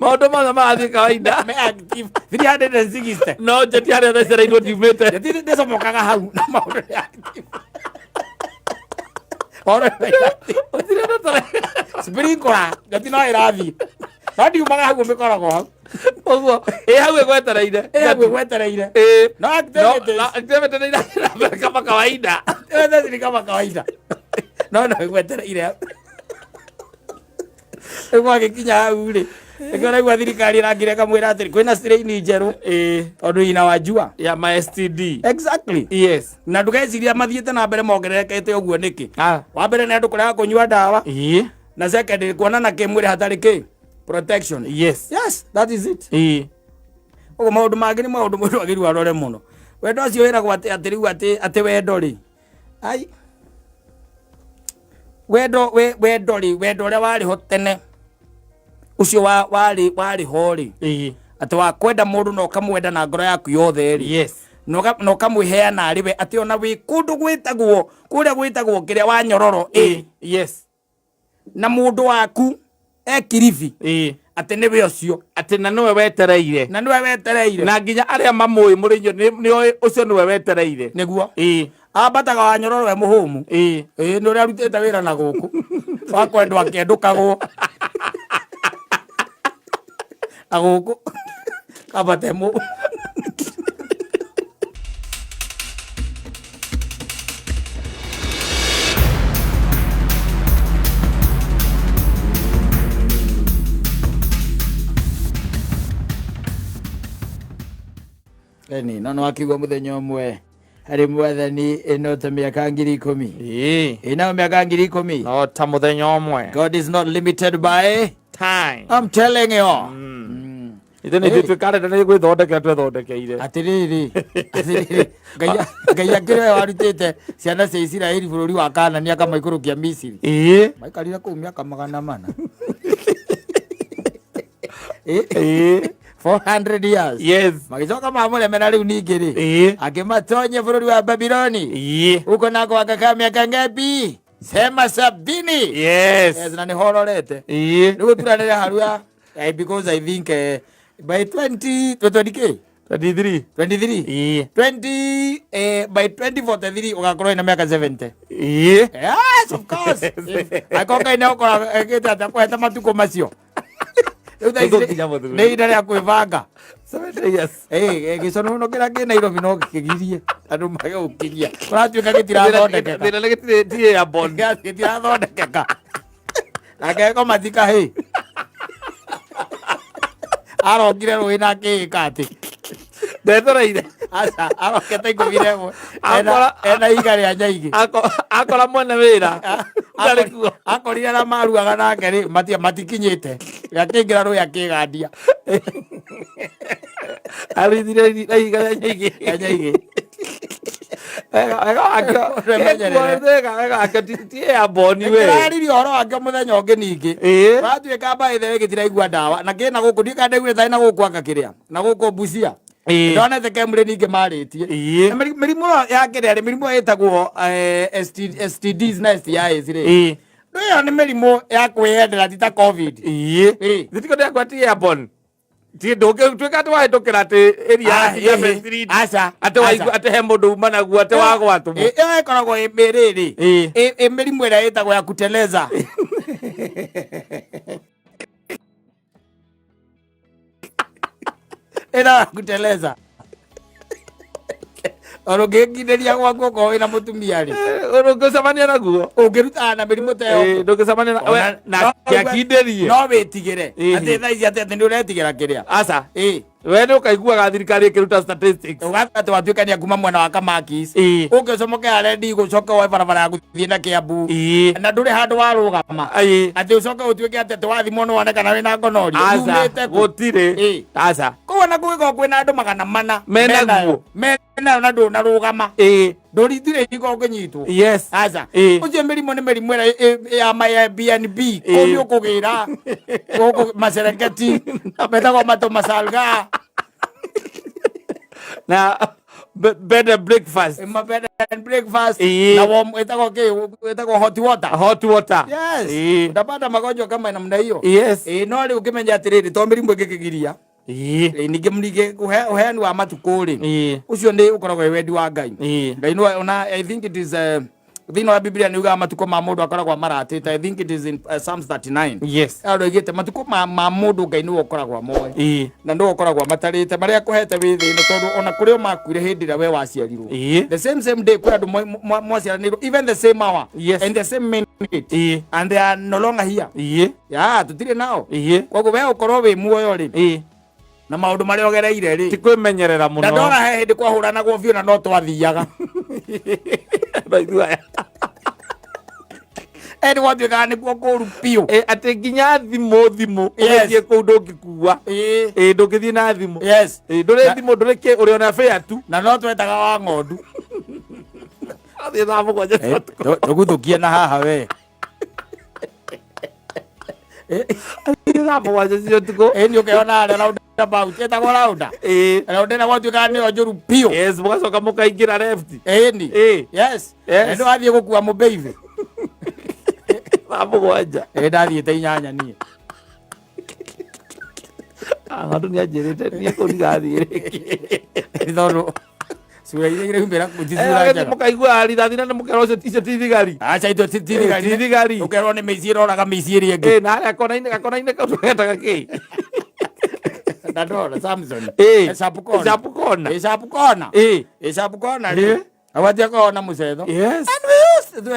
Maũndũ mothe marathiĩ kawaida. Me active 360. No njeti harĩa thecereirwo ndiumĩte. Njeti ndĩcomokaga hau na maũndũ nĩ active. Maũndũ nĩ active. Gũtirĩ ũndũ tũre- Sprinkler njeti no ĩrathiĩ. No ndiumaga hau mĩkoragwo hau. Ũguo ĩ hau ĩgwetereire. Ĩ hau ĩgwetereire. Ĩ. No No, activities. no, activity nĩ irathiĩ na mbere kama kawaida. Activities ni kama kawaida. No no ĩgwetereire hau. Rĩu gwagĩkinya hau rĩ nĩkĩo ũraigua thirikari ĩrakira ĩkamwĩra atĩrĩ kwĩna strain njerũ Ĩ. tondũ inawajua. Ya ma STD. Exactly. Yes. Na ndũgeciria mathiĩte na mbere mongererekete ũguo nĩkĩ? Ah. Wa mbere nĩ andũ kũrega kũnyua ndawa Ĩ. na second kuonana kĩmwĩrĩ hatarĩ kĩ protection. Yes. Yes, that is it. Ĩ. Ũguo maũndũ mangĩ nĩ maũndũ mũndũ agĩrĩirwo arore mũno. Wendo ũcio wĩragwo atĩ atĩ rĩu atĩ atĩ wendo rĩ. Ai. Wendo we wendo rĩ wendo ũrĩa warĩ ho tene ũcio wa warĩ warĩ ho rĩ Ĩ. atĩ wa kwenda mũndũ na ũkamwenda na ngoro yaku yothe rĩ Yes. na ũkamwĩheana arĩ we atĩ ona wĩ kũndũ gwĩtagwo kũrĩa gwĩtagwo kĩrĩa wa nyororo ĩ Yes. na mũndũ waku e Kilifi Ĩ. atĩ nĩwe ũcio Atĩ na nĩwe wetereire. Na nĩwe wetereire. Na nginya arĩa mamũĩ mũrĩ inyuĩ nĩ oĩ ũcio nĩwe wetereire. Nĩguo. Ĩ. Ambataga wa nyororo we mũhũmu. Ĩ. Ĩ nĩ ũrĩa arutĩte wĩra na gũkũ wa kwendwo akĩendũkagwo na gũkũ ambate mũ Eni, no no akiuga mũthenya ũmwe harĩ mwathani ĩno ta mĩaka 10,000. Ĩ. Ĩnayo mĩaka 10,000. No ta mũthenya ũmwe. God is not limited by time. I'm telling you. Ithe nĩ ithuĩ twĩkarenda nĩ gwĩthondekera twethondekeire. Atĩrĩrĩ, atĩrĩrĩ, Ngai akĩrĩ we warutĩte ciana cia Isiraeli bũrũri wa Kanani akamaikũrũkia Misiri. Ĩ. Maikarire kũu mĩaka 400. Ĩ. 400 years. Yes. Magĩcoka mamũremera rĩu ningĩ rĩ. Ĩ. Akĩmatonya bũrũri wa Babiloni. Ĩ. Huko nako wakakaa miaka ngapi? Sema 70. Yes. Yes, na nĩ hororete. Ĩ. Rĩu gũturanĩra harua because I think by 20 20k. 23. 23. Ĩĩ. 20 by 2043 ũgakorwo wĩna mĩaka 70. Ĩĩ. Yes, of course. Angĩkorwo Ngai nĩ agũkorwo ekĩte atĩa kũhete matukũ macio. Rĩu thaa ici Nĩtũkinya mũthuri. nĩ ihinda rĩa kwĩbanga. 70 years. Gĩconũnũ kĩrĩa kĩ Nairobi no gĩkĩgirie andũ mage gũkinyia. Kũratuĩka gĩtirathondekeka. Thĩna nĩ gĩtirĩ ti airborne. Gĩtirathondekeka. Nake komatika hĩ. Arokire rũĩ na akĩĩka atĩ. Ndethereire. Aca, arokete 11. Ena ihiga rĩa nyaigĩ. Akora mwene wĩra. Ndarĩ kuo. Akorire arĩa maruaga nake rĩ, matikinyĩte. Akĩingĩra rũĩ akĩgandia. Arithire na ihiga rĩa nyaigĩ. Rĩa nyaigĩ. Wega wake. Wĩmenyerere. Wega wake ti airborne we. Ndĩraririe ũhoro wake mũthenya ũngĩ ningĩ. Ĩĩ. Watuĩka mbaĩ the gĩtiraigua ndawa na kĩna gũkũ ndiũĩ kana ndaiguire tarĩ na gũkũ anga kĩrĩa na gũkũ Busia. Ĩĩ. Ndonete Kemri ningĩ marĩtie. Ĩĩ. Na mĩrimũ ĩyo ya kĩrĩa rĩ, mĩrimũ ĩyo ĩtagwo STDs na STIs rĩ. Ĩĩ. Ĩyo nĩ mĩrimũ ya kwĩyendera ti ta COVID. Ĩĩ. Ĩĩ. Thitiko ndĩakwa ti airborne. Ti ndũngĩtuĩka atĩ wahĩtũkĩra atĩ area Ah, ya ĩhĩ. Best Aca, atĩ waigua aca. atĩ he mũndũ uma naguo atĩ wagwatwo. Ĩyo ĩkoragwo ĩ mĩrĩrĩ. Ĩĩ. Ĩ mĩrimũ ĩrĩa ĩtagwo ya kuteleza. Ĩno ya kuteleza. Ona ũngĩkindĩria gwaku okorwo wĩna mũtumia rĩ. Ndũngĩcemania naguo. Ũngĩrutana na mĩrimũ ta ĩyo. Ndũngĩcemania na na kĩakindĩrie. No wĩtigĩre. Ĩĩ. Atĩ thaa ici atĩ nĩ ũretigĩra kĩrĩa. Aca. Ĩĩ. We nĩ ũkaiguaga thirikari ĩkĩruta statistics. Ũgatuĩka atĩ watuĩkania kuma mwena wa Kamakis. Ĩĩ. Ũke ũcomoke harĩa Ndigo ũcoke woe barabara ya gũthiĩ na Kiambu. Ĩĩ. Na ndũrĩ handũ warũgama. Ĩĩ. Atĩ ũcoke ũtuĩke atĩ atĩ wathimwo nĩ wone kana wĩna gonorrhea. Aca. Yumĩte kũ? Gũtirĩ. Ĩĩ. Aca. Koguo na kũngĩkorwo kwĩna andũ 400 Mena guo. Menayo na ndũnarũgama. Ĩĩ. Ndũrindire hingo ũngĩnyitwo. Yes. Aca. Ĩĩ. Ũcio mĩrimũ nĩ mĩrimũ ĩrĩa ya ma Airbnb. Kũu nĩ ũkũgĩra. Gũkũ Maserengeti. Metagwo matũ masalga. Na bed and breakfast. Ma bed and breakfast. Ĩĩ. Na warm ĩtagwo kĩ? Ĩtagwo hot water. Hot water. Yes. Ĩĩ. Utapata magonjwa kama namna hiyo. Yes. Ĩĩ no rĩu ũkĩmenya atĩrĩrĩ to mĩrimũ ĩngĩkĩgiria. Ĩĩ. Ĩĩ ningĩ ningĩ ũheani wa matukũ rĩ. Ĩĩ. Ũcio nĩ ũkoragwo wĩ wendi wa Ngai. Ĩĩ. Ngai nĩwe ona I think it is thĩinĩ wa Biblia nĩ ugaga matukũ ma mũndũ akoragwo amaratĩte. I think it is in Psalms 39. Yes. Andũ oigĩte matukũ ma mũndũ Ngai nĩwe ũkoragwo amoĩ. Ĩĩ. Na nĩwe ũkoragwo amatarĩte marĩa akũhete wĩ thĩ ĩno tondũ ona kũrĩ o makuire hĩndĩ ĩrĩa we waciarirwo. Ĩĩ. The same day kwĩ andũ mwaciaranĩirwo even the same hour. Yes. And the same minute. Ĩĩ. And they are no longer here. Ĩĩ. Ya, tũtirĩ nao. Ĩĩ. Koguo we ũkorwo wĩ muoyo rĩ. Ĩĩ. Na maũndũ marĩa ũgereire rĩ. Ti kwĩmenyerera mũno. Na ndona he hĩndĩ kwahũranagwo biũ na no twathiaga. Maithu aya. Ĩ nĩ gwatuĩkaga nĩkuo kũru biũ. Ĩ, atĩ nginya thimũ Yes. ũgĩthiĩ kũu ndũngĩkua. Ĩ. Ĩ, ndũngĩthiĩ na thimũ. Yes. Ĩ, ndũrĩ thimũ ndũrĩ kĩ ũrĩ ona bĩa tu. Na no twetaga wa ng'ondu. Athiĩ thaa 7 cia ũtukũ. Tũguthũkie na haha we. Athiĩ thaa 7 cia ũtukũ. Ĩ nĩ ũkeona harĩa roundabout ĩtagwo rounda. Ĩ. Rounda ĩno gwatuĩkaga nĩyo njũru biũ. Yes, mũgacoka mũkaingĩra left. Ĩni. Ĩ. Yes. Yes. Na nĩ wathiĩ gũkua mũbeithi. Thaa 7. Ĩ ndathiĩte 8 niĩ. Ng'ondu nĩ anjĩrĩte niĩ kũu ndigathiĩ rĩngĩ. Nĩ tondũ cura iria iraumĩra kũu ti cura njega. Mũkaigua rithathi na nĩ mũkerwo icio ti thigari. Aca itũ ti thigari. Ti thigari. Ũkerwo nĩ mĩici ĩroraga mĩici ĩrĩa ĩngĩ. Ĩ, na harĩa kona-inĩ kau tũgetaga kĩ? Na ndona Samson. Ĩ. Sharp corner. Sharp corner. Ĩ, sharp corner. Ĩ. Ĩ, sharp corner rĩ. Agwatia kona mũcetho. Yes. And we used to,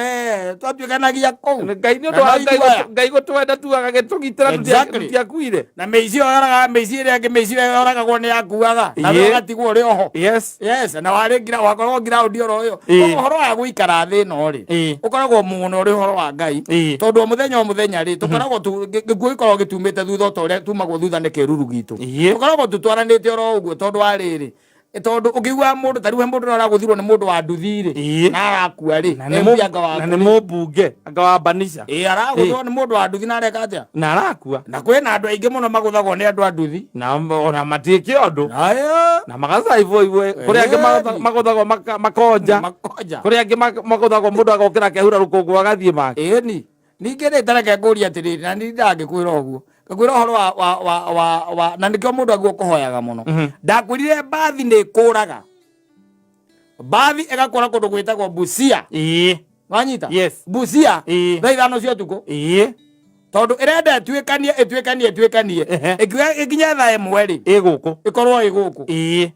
twatuĩkanagia kũu. Ngai nĩ ũndũ Na wa no Ngai ithuaya. Ngai gũtwenda tu agagĩtũgitĩra Exactly. tũtiakuire. Na mĩici ĩyo yoraga mĩici ĩrĩa ĩngĩ mĩici ĩyo yoragagwo nĩ yakuaga. Na we Ĩĩ. ũgatigwo ũrĩ oho. Yes. Yes, na warĩ ngira wakorwo ground oro ĩyo. Ĩĩ. Koguo ũhoro wa gũikara thĩ ĩno rĩ, Ĩĩ. ũkoragwo mũno ũrĩ ũhoro wa Ngai. Ĩĩ. Tondũ o mũthenya o mũthenya rĩ, tũkoragwo gĩkuũ gĩkoragwo gĩtumĩte thutha o ta ũrĩa tumagwo thutha nĩ kĩruru gitũ. Ĩĩ. Tũkoragwo tũtwaranĩte oro ũguo tondũ wa rĩrĩ, tondũ ũngĩigua mũndũ ta rĩu he mũndũ aragũthirwo nĩ mũndũ wa nduthi rĩ, Ĩĩ. na arakua rĩ, Na nĩ mũ- embia anga waku na nĩ rĩ. mũmbunge anga wa Banisha. Ĩĩ, aragũthwo nĩ mũndũ wa nduthi na areka atĩa? Na arakua. Na kwĩna andũ aingĩ mũno magũthagwo nĩ andũ a nduthi. Na ona matiĩke ũndũ. Aya. Na magacaibwo ibwe. Kũrĩ angĩ magũthagwo makonja. Makonja. Kũrĩ angĩ magũthagwo mũndũ agokĩra akehura rũkũngũ agathiĩ make. Ĩni. Ningĩ rĩ, ta reke ngũrie atĩrĩrĩ, na niĩ ndangĩkwĩra ũguo. Ngakwĩra ũhoro wa wa wa wa, wa na nĩkĩo mũndũ aguo kũhoyaga mũno. Ndakwĩrire mbathi nĩ ĩkũraga, mbathi ĩgakũra kũndũ gwĩtagwo Busia. Wanyita? Yes. Busia. Thaa 5 cia ũtukũ. Tondũ ĩrenda ĩtuĩkanie, ĩtuĩkanie, ĩtuĩkanie. Ĩkiuga ĩkinye thaa 1 rĩ, Ĩ gũkũ. Ĩkorwo ĩ gũkũ.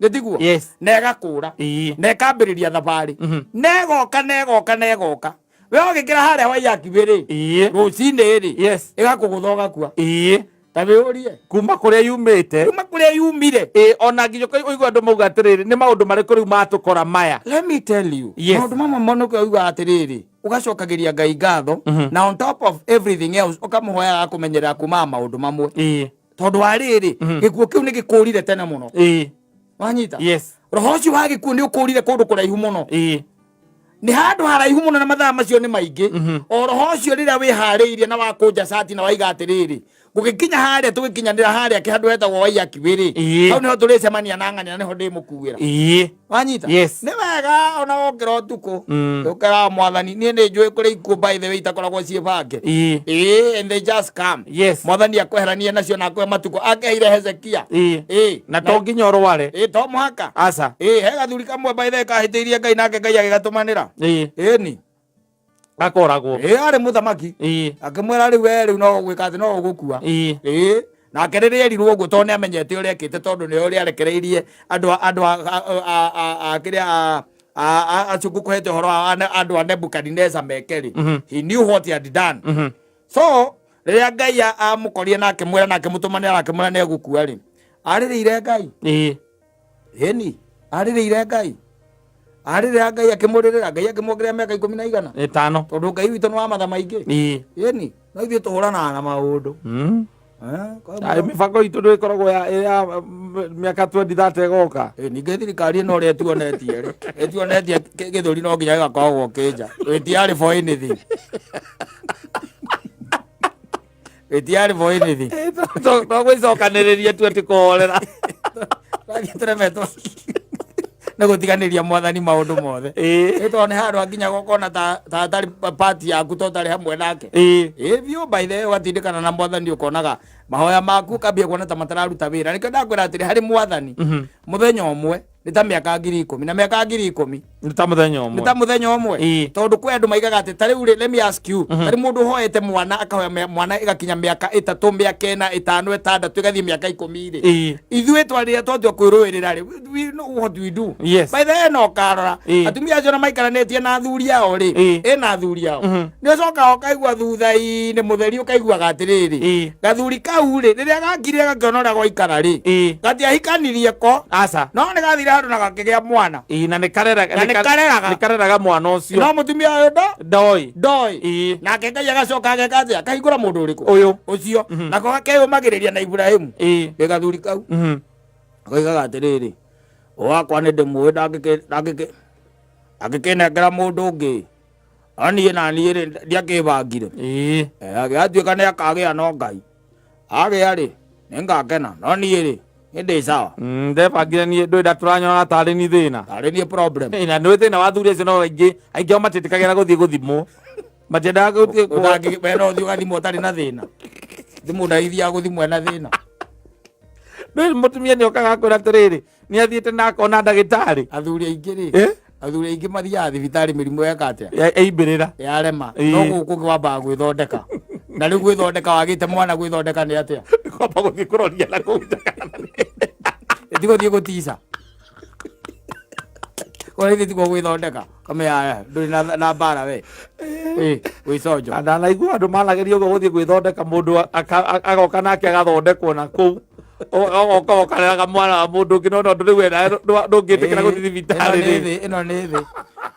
Nĩ tiguo? Yes. Na ĩgakũra. Na ĩkambĩrĩria thabarĩ. Na ĩgoka, na ĩgoka, na ĩgoka. We ũgĩkĩra harĩa Waiyaki rĩ, rũcinĩ rĩ, ĩgakũgũtha ũgakua. Ta wĩũrie. Kuma kũrĩa yumĩte. Kuma kũrĩa yumire. Ĩ, ona nginya ũkaigua andũ mauga atĩrĩrĩ, nĩ maũndũ marĩkũ rĩu matũkora maya? Let me tell you. Yes. Maũndũ mamwe mũno ũiguaga atĩrĩrĩ, ũgacokagĩria Ngai ngatho, na on top of everything else ũkamũhoyaga akũmenyerera kumaga maũndũ mamwe. Tondũ wa rĩrĩ, gĩkuũ kĩu nĩ gĩkũrire tene mũno. Wanyita? Yes. Roho ũcio wa gĩkuũ nĩ ũkũrire kũndũ kũraihu mũno. Nĩ handũ haraihu mũno na mathaa macio nĩ maingĩ. O roho ũcio rĩrĩa wĩharĩirie na wakũnja cati na waiga atĩrĩrĩ, gũgĩkinya harĩa tũgĩkinyanĩra harĩa kĩhandũ hetagwo Waiyaki rĩ, hau nĩho tũrĩcemania na ng'ania na nĩho ndĩmũkuĩra. Wanyita? Yes. Nĩ wega ona wokĩra ũtukũ, ũkera mwathani, niĩ nĩ njũĩ kũrĩ ikuũ, by the way, itakoragwo ciĩ bange. Ĩĩ, and they just come. Mwathani akweheranie nacio na akũhe matukũ akeheire Hezekia. Na to nginya ũrware. Ĩĩ, to mũhaka. Aca. Ĩĩ, he gathuri kamwe, by the way, kahĩtĩirie Ngai, nake Ngai agĩgatũmanĩra. Ĩni. Gakoragwo. Ĩĩ, arĩ mũthamaki. Akĩmwĩra, rĩu we rĩu no ũgwĩka atĩ no ũgũkua. Ĩĩ, nake rĩrĩa erirwo ũguo, tondũ nĩ amenyete ũrĩa ekĩte, tondũ nĩ ũrĩa arekereirie andũ a kĩrĩa acio ngũkũhete ũhoro wa andũ a Nebukadineza meke rĩ, he knew what he had done. So rĩrĩa Ngai amũkorire na akĩmwĩra na akĩmũtũmanĩra na akĩmwĩra nĩ egũkua rĩ, arĩrĩire Ngai. Ĩni, arĩrĩire Ngai, arĩrĩra Ngai, akĩmũrĩrĩra Ngai, akĩmuongerera mĩaka ikũmi na igana. Ĩtano. Tondũ Ngai witũ nĩ wa matha maingĩ. Ĩni, no ithuĩ tũhũranaga na maũndũ. Ai, mĩbango itũ ndũ ĩkoragwo ya mĩaka 20 30 ĩgoka. Ningĩ thirikari ĩno ũrĩa ĩtuonetie rĩ, ĩtuonetie gĩthũri no nginya gĩgakoragwo kĩnja. Wĩtiarĩ for anything, wĩtiarĩ for anything. To gwĩcokanĩrĩria tu atĩ kũhorera. Tũrathiĩ tũremetwo nĩ gũtiganĩria mwathani maũndũ mothe. Ĩ tondũ nĩ handũ hakinya gũkona ta atarĩ pati yaku, to ũtarĩ hamwe nake. Ĩ biũ, by the way, ũgatindĩkana na mwathani, ũkonaga mahoya maku ũkambia kuona ta matararuta wĩra. Nĩkĩo ndakwĩra atĩrĩ, harĩ mwathani mũthenya ũmwe nĩ ta mĩaka 10,000, na mĩaka 10,000 Nĩ ta mũthenya nĩ ũmwe. Ta mũthenya ũmwe. Tondũ kwĩ andũ maigaga atĩ ta rĩu rĩ, let me ask you, ta rĩu mũndũ ũhoete mwana, akahoya mwana, ĩgakinya mĩaka 3, mĩaka 4, 5, 6, ĩgathiĩ mĩaka 10 rĩ, ithuĩ twarĩra twatua kwĩrũĩrĩra rĩ, we know what we do. Yes. By the way, no karora atumia acio na maikaranĩtie na athuri ao rĩ, ĩna athuri ao, nĩ ũcokaga ũkaigua thutha-inĩ mũtheri, ũkaiguaga atĩrĩrĩ, gathuri kau rĩ, rĩrĩa gakirire gakĩona ũrĩa gwaikara rĩ, gatiahikanirie ko. Aca. No nĩ gathire handũ na gakĩgĩa mwana. Ĩĩ, na nĩ kareraga. Na nĩ kareraga. Nĩ kareraga mwana ũcio. No mũtumia ũyũ ndo ndoĩ. Ndoĩ. Nake Ngai agacoka ageka atĩa? Akahingũra mũndũ ũrĩkũ? Ũyũ. Ũcio nako gakeyũmagĩrĩria na Iburahĩmu. Gĩ gathuri kau koigaga atĩrĩrĩ, wakwa nĩ ndĩmũĩ, ndangĩkĩnengera mũndũ ũngĩ, no niĩ na niĩ rĩ, ndiakĩbangire. Agĩatuĩka nĩ akagĩa, no Ngai agĩa rĩ, nĩ ngakena, no niĩ rĩ, nĩ ndĩ sawa. Ndebangire niĩ ndũĩ ndatũranyonaga tarĩ ni thĩna. Tarĩ niĩ problem. Ĩ, na nĩ thĩna wa athuri acio, no aingĩ aingĩ ao matiĩtĩkagĩra gũthiĩ gũthimwo, matiendaga gũthiĩ We no ũthiĩ ũgathimwo ũtarĩ na thĩna? Thi mũndũ agĩthiaga gũthimwo ena thĩna? Rĩu mũtumia nĩ okaga akwĩra atĩrĩrĩ, nĩ athiĩte na akona ndagĩtarĩ. Athuri aingĩ rĩ, athuri aingĩ mathiaga thibitarĩ mĩrimũ yeka atĩa? Eimbĩrĩra. Yarema. No gũkũ ũngĩ wambaga gwĩthondeka, na rĩu gwĩthondeka wagĩte mwana, gwĩthondeka nĩ atĩa? Kwamba gũthiĩ kũroria na kũu nja kana Ti gũthiĩ gũtica kũrĩa, tiguo gwĩthondeka? Kamenya ndũrĩ na mbara we. Ĩ, gwĩconjo. Ndanaigua andũ manageria ũguo gũthiĩ gwĩthondeka, mũndũ agoka nake agathondekwo na kũu, ogoka ũkareraga mwana wa mũndũ ũngĩ, no tondũ rĩu wena ndũngĩtĩkĩra gũthiĩ thibitarĩ Ĩno nĩ rĩ. thĩ, ĩno nĩ thĩ.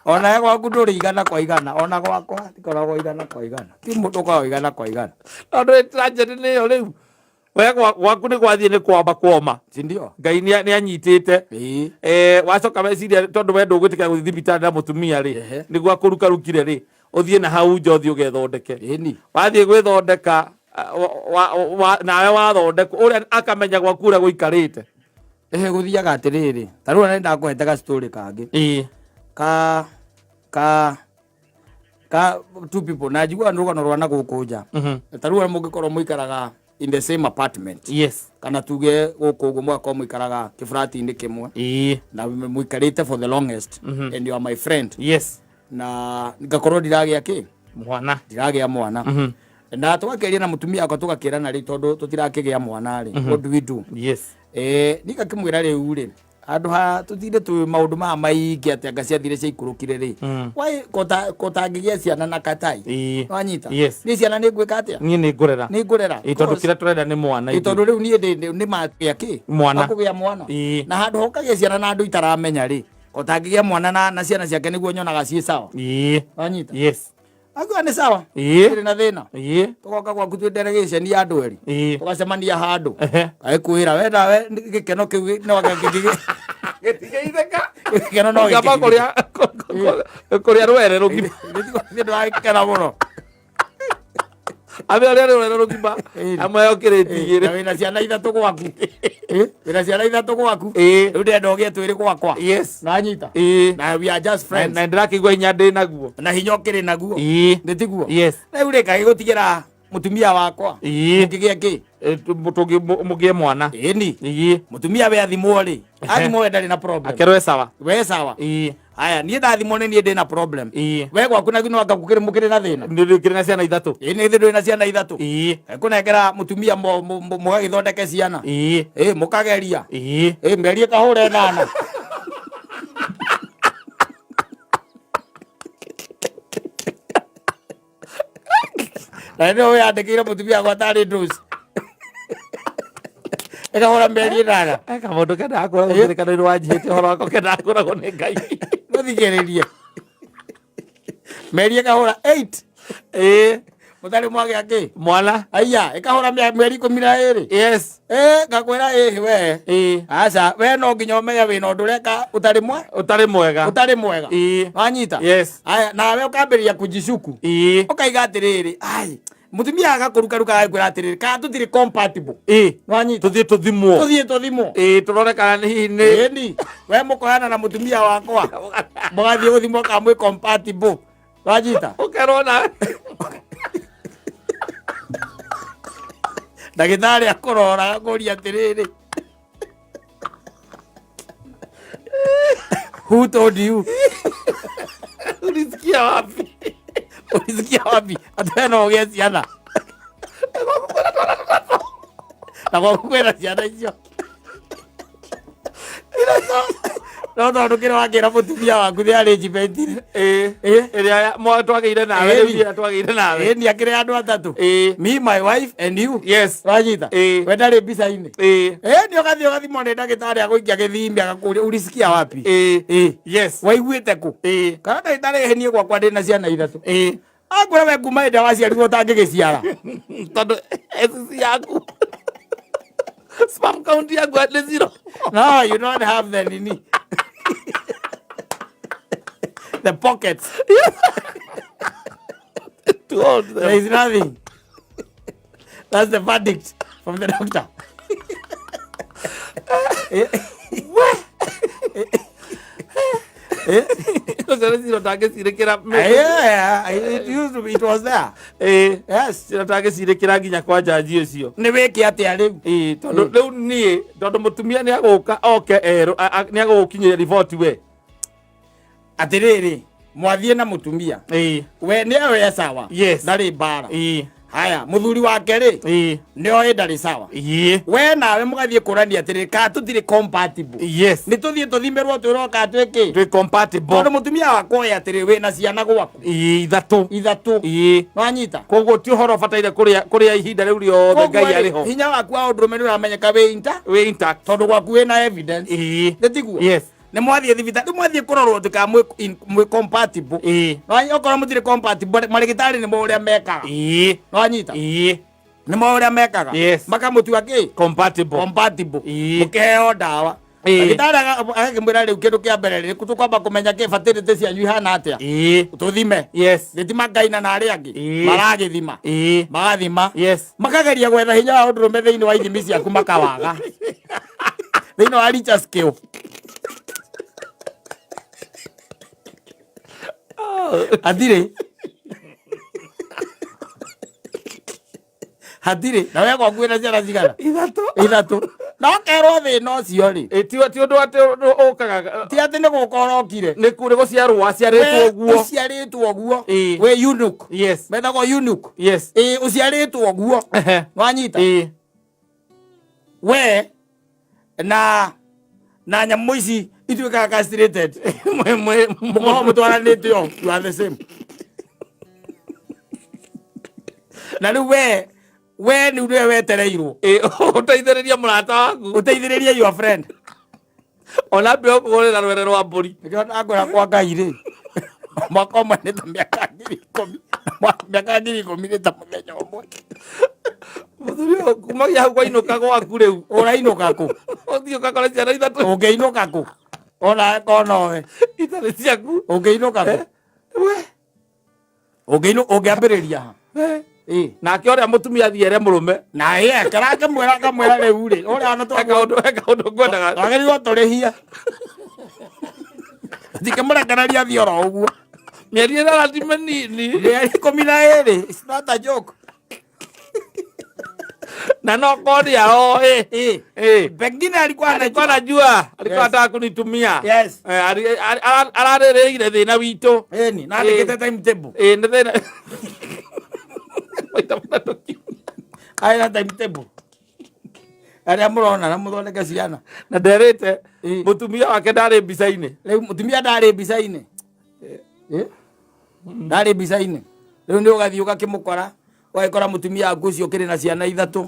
Ona gwaku ndũrĩ igana kwa igana, ona gwakwa ndikoragwo igana kwa igana, ti mũndũ ũkoragwo igana kwa igana. Tondũ tragedy nĩyo rĩu we gwaku nĩ gwathiĩ nĩ kwamba kwoma. Si ndio? Ngai nĩ anyitĩte. Wacoka meciria, tondũ we ndũgwĩtĩkĩra gũthiĩ thibitarĩ na mũtumia rĩ, nĩguo akũrukarukire rĩ, ũthiĩ na hau nja, ũthiĩ ũgethondeke. Wathiĩ gwĩthondeka, nawe wathondekwo, ũrĩa akamenya gwaku ũrĩa gũikarĩte. Ehe, gũthiaga atĩrĩrĩ, ta rĩu nĩ ndakũhete ga story kangĩ ka ka ka two people, na njiguaga nĩ rũgano rwa na gũkũ nja. Ta rĩu mũngĩkorwo mũikaraga in the same apartment, kana tuge gũkũ ũguo mũgakorwo mũikaraga kĩburati-inĩ kĩmwe na mũikarĩte for the longest, and you are my friend, na ngakorwo ndiragĩa kĩ, Mwana. Ndiragĩa mwana, na tũgakĩaria na mũtumia wakwa, tũgakĩrana rĩ, tondũ tũtirakĩgĩa mwana rĩ, what do we do? Niĩ ngakĩmwĩra, rĩu rĩ, handũ ha tũtinde twĩ maũndũ maya maingĩ atĩ anga ciathire ciaikũrũkire rĩ, why kotangĩgĩa ciana na katai? Wanyita? Niĩ ciana nĩ ngwĩka atĩa? Niĩ nĩ ngũrera. Nĩ ngũrera. Tondũ kĩrĩa tũrenda nĩ mwana ithuĩ. Tondũ rĩu niĩ nĩ magĩa kĩ? Mwana. Akũgĩa mwana. Na handũ ha ũkagĩa ciana na andũ itaramenya rĩ, kotangĩgĩa mwana na ciana ciake nĩguo nyonaga ciĩ sawa. Wanyita? Akiuga nĩ sawa. Tirĩ na thĩna. Tũgoka gwaku twĩ delegation ya andũ erĩ. Tũgacemania handũ. Agĩkwĩra we nawe gĩkeno kĩu no Gĩtigĩithĩka. Gĩkeno no Kaba kũrĩa kũrĩa rwere rũgima. Nĩ ndwagĩkena mũno. Ambe ũrĩa rwere rũgima. Amwe okĩrĩti Na igĩrĩ. wĩna ciana ithatũ gwaku. Wĩna ciana ithatũ gwaku. Rĩu ndĩrenda ũgĩe twĩrĩ gwakwa. Nanyita? Na we are just friends. Na ndĩrakĩigua hinya ndĩ naguo. Na hinya ũkĩrĩ naguo. Nĩ tiguo? Yes. Rĩu rĩ, kagĩgũtigĩra mũtumia wakwa. Mũkĩgĩa kĩ? Mũgĩe mwana. Ĩni. Mũtumia we athimwo rĩ, athimwo we ndarĩ na problem. Akerwo e sawa. We sawa. Haya, niĩ ndathimwo nĩ niĩ ndĩ na problem. We gwaku naguo no anga gũkĩrĩ mũkĩrĩ na thĩna. Nĩ kĩrĩ na ciana ithatũ. Ĩ nĩ ndũrĩ na ciana ithatũ. Kũnengera mũtumia mũgagĩthondeke ciana. Ĩ mũkageria. Ĩ mĩeri ĩkahũra ĩnana. Na nĩ wĩyandĩkĩire mũtumia wakwa tarĩ ndũci. Ĩkahũra mĩeri 8. Kaũndũ kendaga kũragwo kĩrĩkanĩro wanjihĩte ũhoro wako kendaga kũragwo nĩ Ngai. Mũthikĩrĩrie. Mĩeri ĩkahũra 8. Mũtarĩ mwagĩa kĩ? Mwana. Aya, ĩkahũra mĩeri 12. Ngakwĩra ĩhĩ we. Aca, we no nginya ũmenye wĩna ũndũ ũreka ũtarĩ mwe Ũtarĩ mwega. Ũtarĩ mwega. Wanyita? Yes. Aya, nawe ũkambĩrĩria kujishuku. Ũkaiga atĩrĩrĩ, ai, mũtumia agakũrukaruka agakwĩra atĩrĩrĩ, kana tũtirĩ compatible. Wanyita? Tũthiĩ tũthimwo. Tũthiĩ tũthimwo. Tũrore kana nĩ hihi nĩ Ĩni, we mũkoyana na mũtumia wakwa. Mũgathiĩ gũthimwo kana mwĩ compatible. Wanyita? Ũkerwo nawe. Ndagĩtarĩ akũrora agakũria atĩrĩrĩ, who told you? Ulisikia wapi? Ulisikia wapi atĩ we no ũgĩe ciana na gwaku kwĩna ciana icio? No tondũ kĩrĩa wakĩra mũtumia waku nĩ arrangement. Ĩrĩa twagĩire nawe rĩu, ĩrĩa twagĩire nawe. Ĩni, akĩrĩ andũ atatũ. Me, my wife and you. Wanyita? We ndarĩ mbica-inĩ. Nĩ ũgathiĩ ũgathimwo nĩ ndagĩtarĩ, agũikia gĩthimi, agakũria, ulisikia wapi? Waiguĩte kũ? Kana ndagĩtarĩ, ĩhĩ, niĩ gwakwa ndĩna ciana ithatũ. Akwĩra we kuma hĩndĩ ĩrĩa waciarirwo ũtangĩgĩciara. Tondũ SC yaku, sperm count yaku nĩ zero. No, you don't have the nini, the pockets to hold them. There is nothing. That's the verdict from the doctor. Ũcio nĩ cira ũtangĩcirĩkĩra. Yeah, it used to be, it was there. Yes. Cira ũtangĩcirĩkĩra nginya kwa jaji ũcio. Nĩ wĩke atĩa rĩu? Tondũ rĩu niĩ, tondũ mũtumia nĩ agũka oke erũ nĩ agũgũkinyĩria riboti we. Atĩrĩrĩ, mwathiĩ na mũtumia, we nĩ we sawa. Ndarĩ mbara. Haya, mũthuri wake rĩ, nĩ oĩ ndarĩ sawa. We nawe mũgathiĩ kũrania atĩrĩrĩ, kana tũtirĩ compatible. Nĩ tũthiĩ tũthimĩrwo twĩrwo kana twĩkĩ. Twĩ compatible. Tondũ mũtumia wakwa oĩ atĩrĩ, wĩna ciana gwaku. Ithatũ. Ithatũ. Wanyita? Koguo ti ũhoro ũbataire kũrĩa kũrĩa ihinda rĩu rĩothe Ngai Koguo rĩ, arĩ ho. Hinya waku wa ũndũrũme nĩ ũramenyeka wĩ wĩ intact. Tondũ gwaku wĩna evidence. Nĩ tiguo? Yes. Nĩ mwathiĩ thibitarĩ, rĩu mwathiĩ kũrorwo atĩ kana mwĩ compatible. Okorwo mũtirĩ compatible, marĩgĩtarĩ nĩ mo ũrĩa mekaga. Nĩwanyita? Nĩ mo ũrĩa mekaga. Yes. Makamũtua kĩ? Compatible. Compatible. Mũkĩheo ndawa. Ndagĩtarĩ agakĩmwĩra, rĩu kĩndũ kĩa mbere rĩ, tũkwamba kũmenya kĩ fertility cianyu ihana atĩa. Tũthime. Gĩtima ngaina na arĩa angĩ. Maragĩthima. Magathima. Makageria gwetha hinya wa ũndũrũme thĩinĩ wa ithimi ciaku, makawaga. Thĩinĩ wa Richter scale. Hatirĩ. Hatirĩ na we gwaku wĩna ciana cigana? 3. 3. Na ũkerwo thĩna ũcio rĩ, Ĩ, ti ũndũ atĩ ũkaga, ti atĩ nĩ gũka ũrokire, nĩ nĩ gũciarwo waciarĩtwo ũguo. Ũciarĩtwo ũguo. Ĩ. Wĩ eunuch. Yes. Metagwo eunuch. Yes. Ĩ, ũciarĩtwo ũguo. Wanyita? Ĩ. We na nyamũ ici ituĩkaga castrated, mũkorwo mũtwaranĩte o, you are the same. Na rĩu we nĩ nĩwe wetereirwo Ĩ, ũteithĩrĩrie mũrata waku. Ũteithĩrĩrie your friend. Ona mbere ũkũgũrĩra rwere rwa mbũri. Nĩkĩo ndakwĩra kwa Ngai rĩ, mwaka ũmwe nĩ ta mĩaka 10,000, mĩaka 10,000 nĩ ta mũthenya ũmwe. Mũthuri ũyũ, kumagia hau kwainũka gwaku rĩu. Ũrainũka kũ? Ũthiĩ ũgakora ciana 3. Ũngĩinũka kũ ona konowe itarĩ ciaku? Ũngĩinũka kũ? We. Ũngĩambĩrĩria ha? We. Ĩ. Nake ũrĩa mũtumia athiĩ ere mũrũme. Na ĩ karakĩmwĩra, akamwĩra rĩu rĩ, ũrĩa ona he kaũndũ ngwendaga. Twagĩrĩirwo tũrĩhie, ndingĩmũrekereria athiĩ oro ũguo. Mĩeri ĩrara ti mĩnini. Mĩeri 12, it's not a joke. Na no kodi aoe. Ĩ. Ĩ. Pengine alikuwa alikuwa anajua. Anajua alikuwa Yes. anataka kunitumia. Yes. Eh, ararĩrĩire thĩna witũ. Ĩni na andĩkĩte timetable. Ĩ, nĩ thĩna maita matatũ kiumia. Arĩ na timetable arĩa mũrona na mũthondeke ciana. Na nderĩte Ĩ. mũtumia wake ndarĩ mbica-inĩ. Rĩu mũtumia ndarĩ mbica-inĩ. Ĩ? Ndarĩ mbica-inĩ. Rĩu nĩ ũgathiĩ ũgakĩmũkora, ũgagĩkora mũtumia waku ũcio ũkĩrĩ na ciana 3,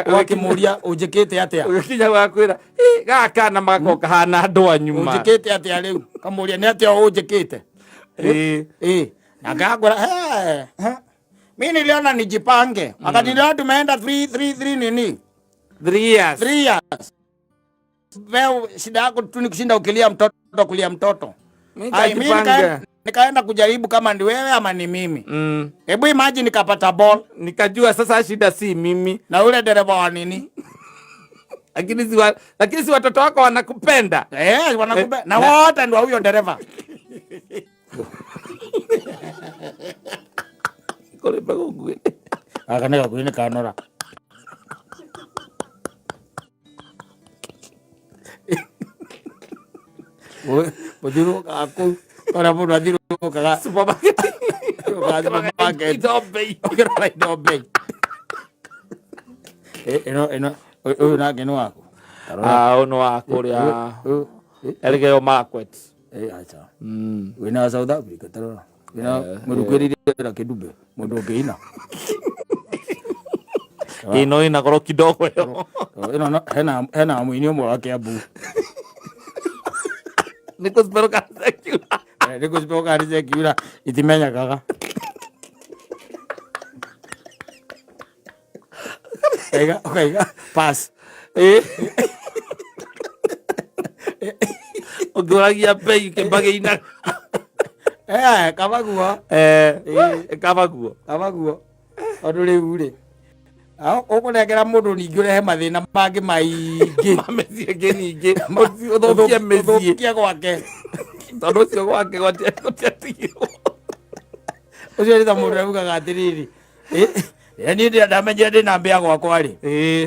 ũgakĩmũria, ũnjĩkĩte atĩa? Ũgĩkinya gakwĩra, "Ĩ, gaka kana magakorwo kahana andũ anyu ma." Ũnjĩkĩte atĩa? Rĩu kamũria, nĩ atĩa ũnjĩkĩte? Ĩ. Ĩ, na ngakwĩra, "He, he. Mi niliona nijipange wakati niliona tumeenda 3 3 3 nini." 3 years. 3 years. Wewe shida yako tu ni kushinda ukilia mtoto, kulia mtoto. Mi Ai, mi nikajipange. nikaenda kujaribu kama ni wewe ama ni mimi. Hebu imagine nikapata ball. Nikajua sasa shida si mimi. Na ule dereva wa nini. Lakini si watoto wako wanakupenda? Eh, wanakupe na wote ndio huyo dereva. Kũrĩ mbegũ nguhĩ. Aka nĩ gakuhĩ nĩ kanora. Mũthiũrũrũkaga kũu ona mũndũ athiũrũrũkaga supermarket. Ũrũkaga supermarket. Indo bei. Ũkĩrora indo bei. Eh, ĩno ũyũ nake nĩ waku? Ah, ũyũ nĩ wa kũrĩa Ũyũ, Elgeyo Marakwet. Eh, acha. Wĩna wa South Africa, tarora. Wĩna mũrukĩrĩria na kĩndumbe mũndũ ũngĩina. Ĩno ĩna goro kidogo ĩyo. Ĩno hena mũini ũmwe wa Kiambu. Nĩ kũciperũka secular. Eh, nĩ kũciperũka nĩ secular itimenyekaga. Ũkaiga ũkaiga pass. Ĩ. Ũngĩũragia bei kĩmbagĩina. Eh, kaba guo. Eh, kaba guo. Kaba guo. Tondũ rĩu rĩ, ũkũnengera mũndũ ningĩ ũrehe mathĩna mangĩ maingĩ. Ma mĩciĩ ĩngĩ ningĩ. Ũthũkie mĩciĩ. Ũthũkie gwake. Tondũ ũcio gwake gũtiatigirwo. Ũcio nĩ ta mũndũ augaga atĩrĩrĩ, ĩrĩa niĩ ndamenyire ndĩna mbĩa gwakwa rĩ,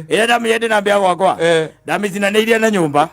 ĩrĩa ndamenyire ndĩna mbĩa gwakwa, ndamĩcinanĩirie na nyũmba.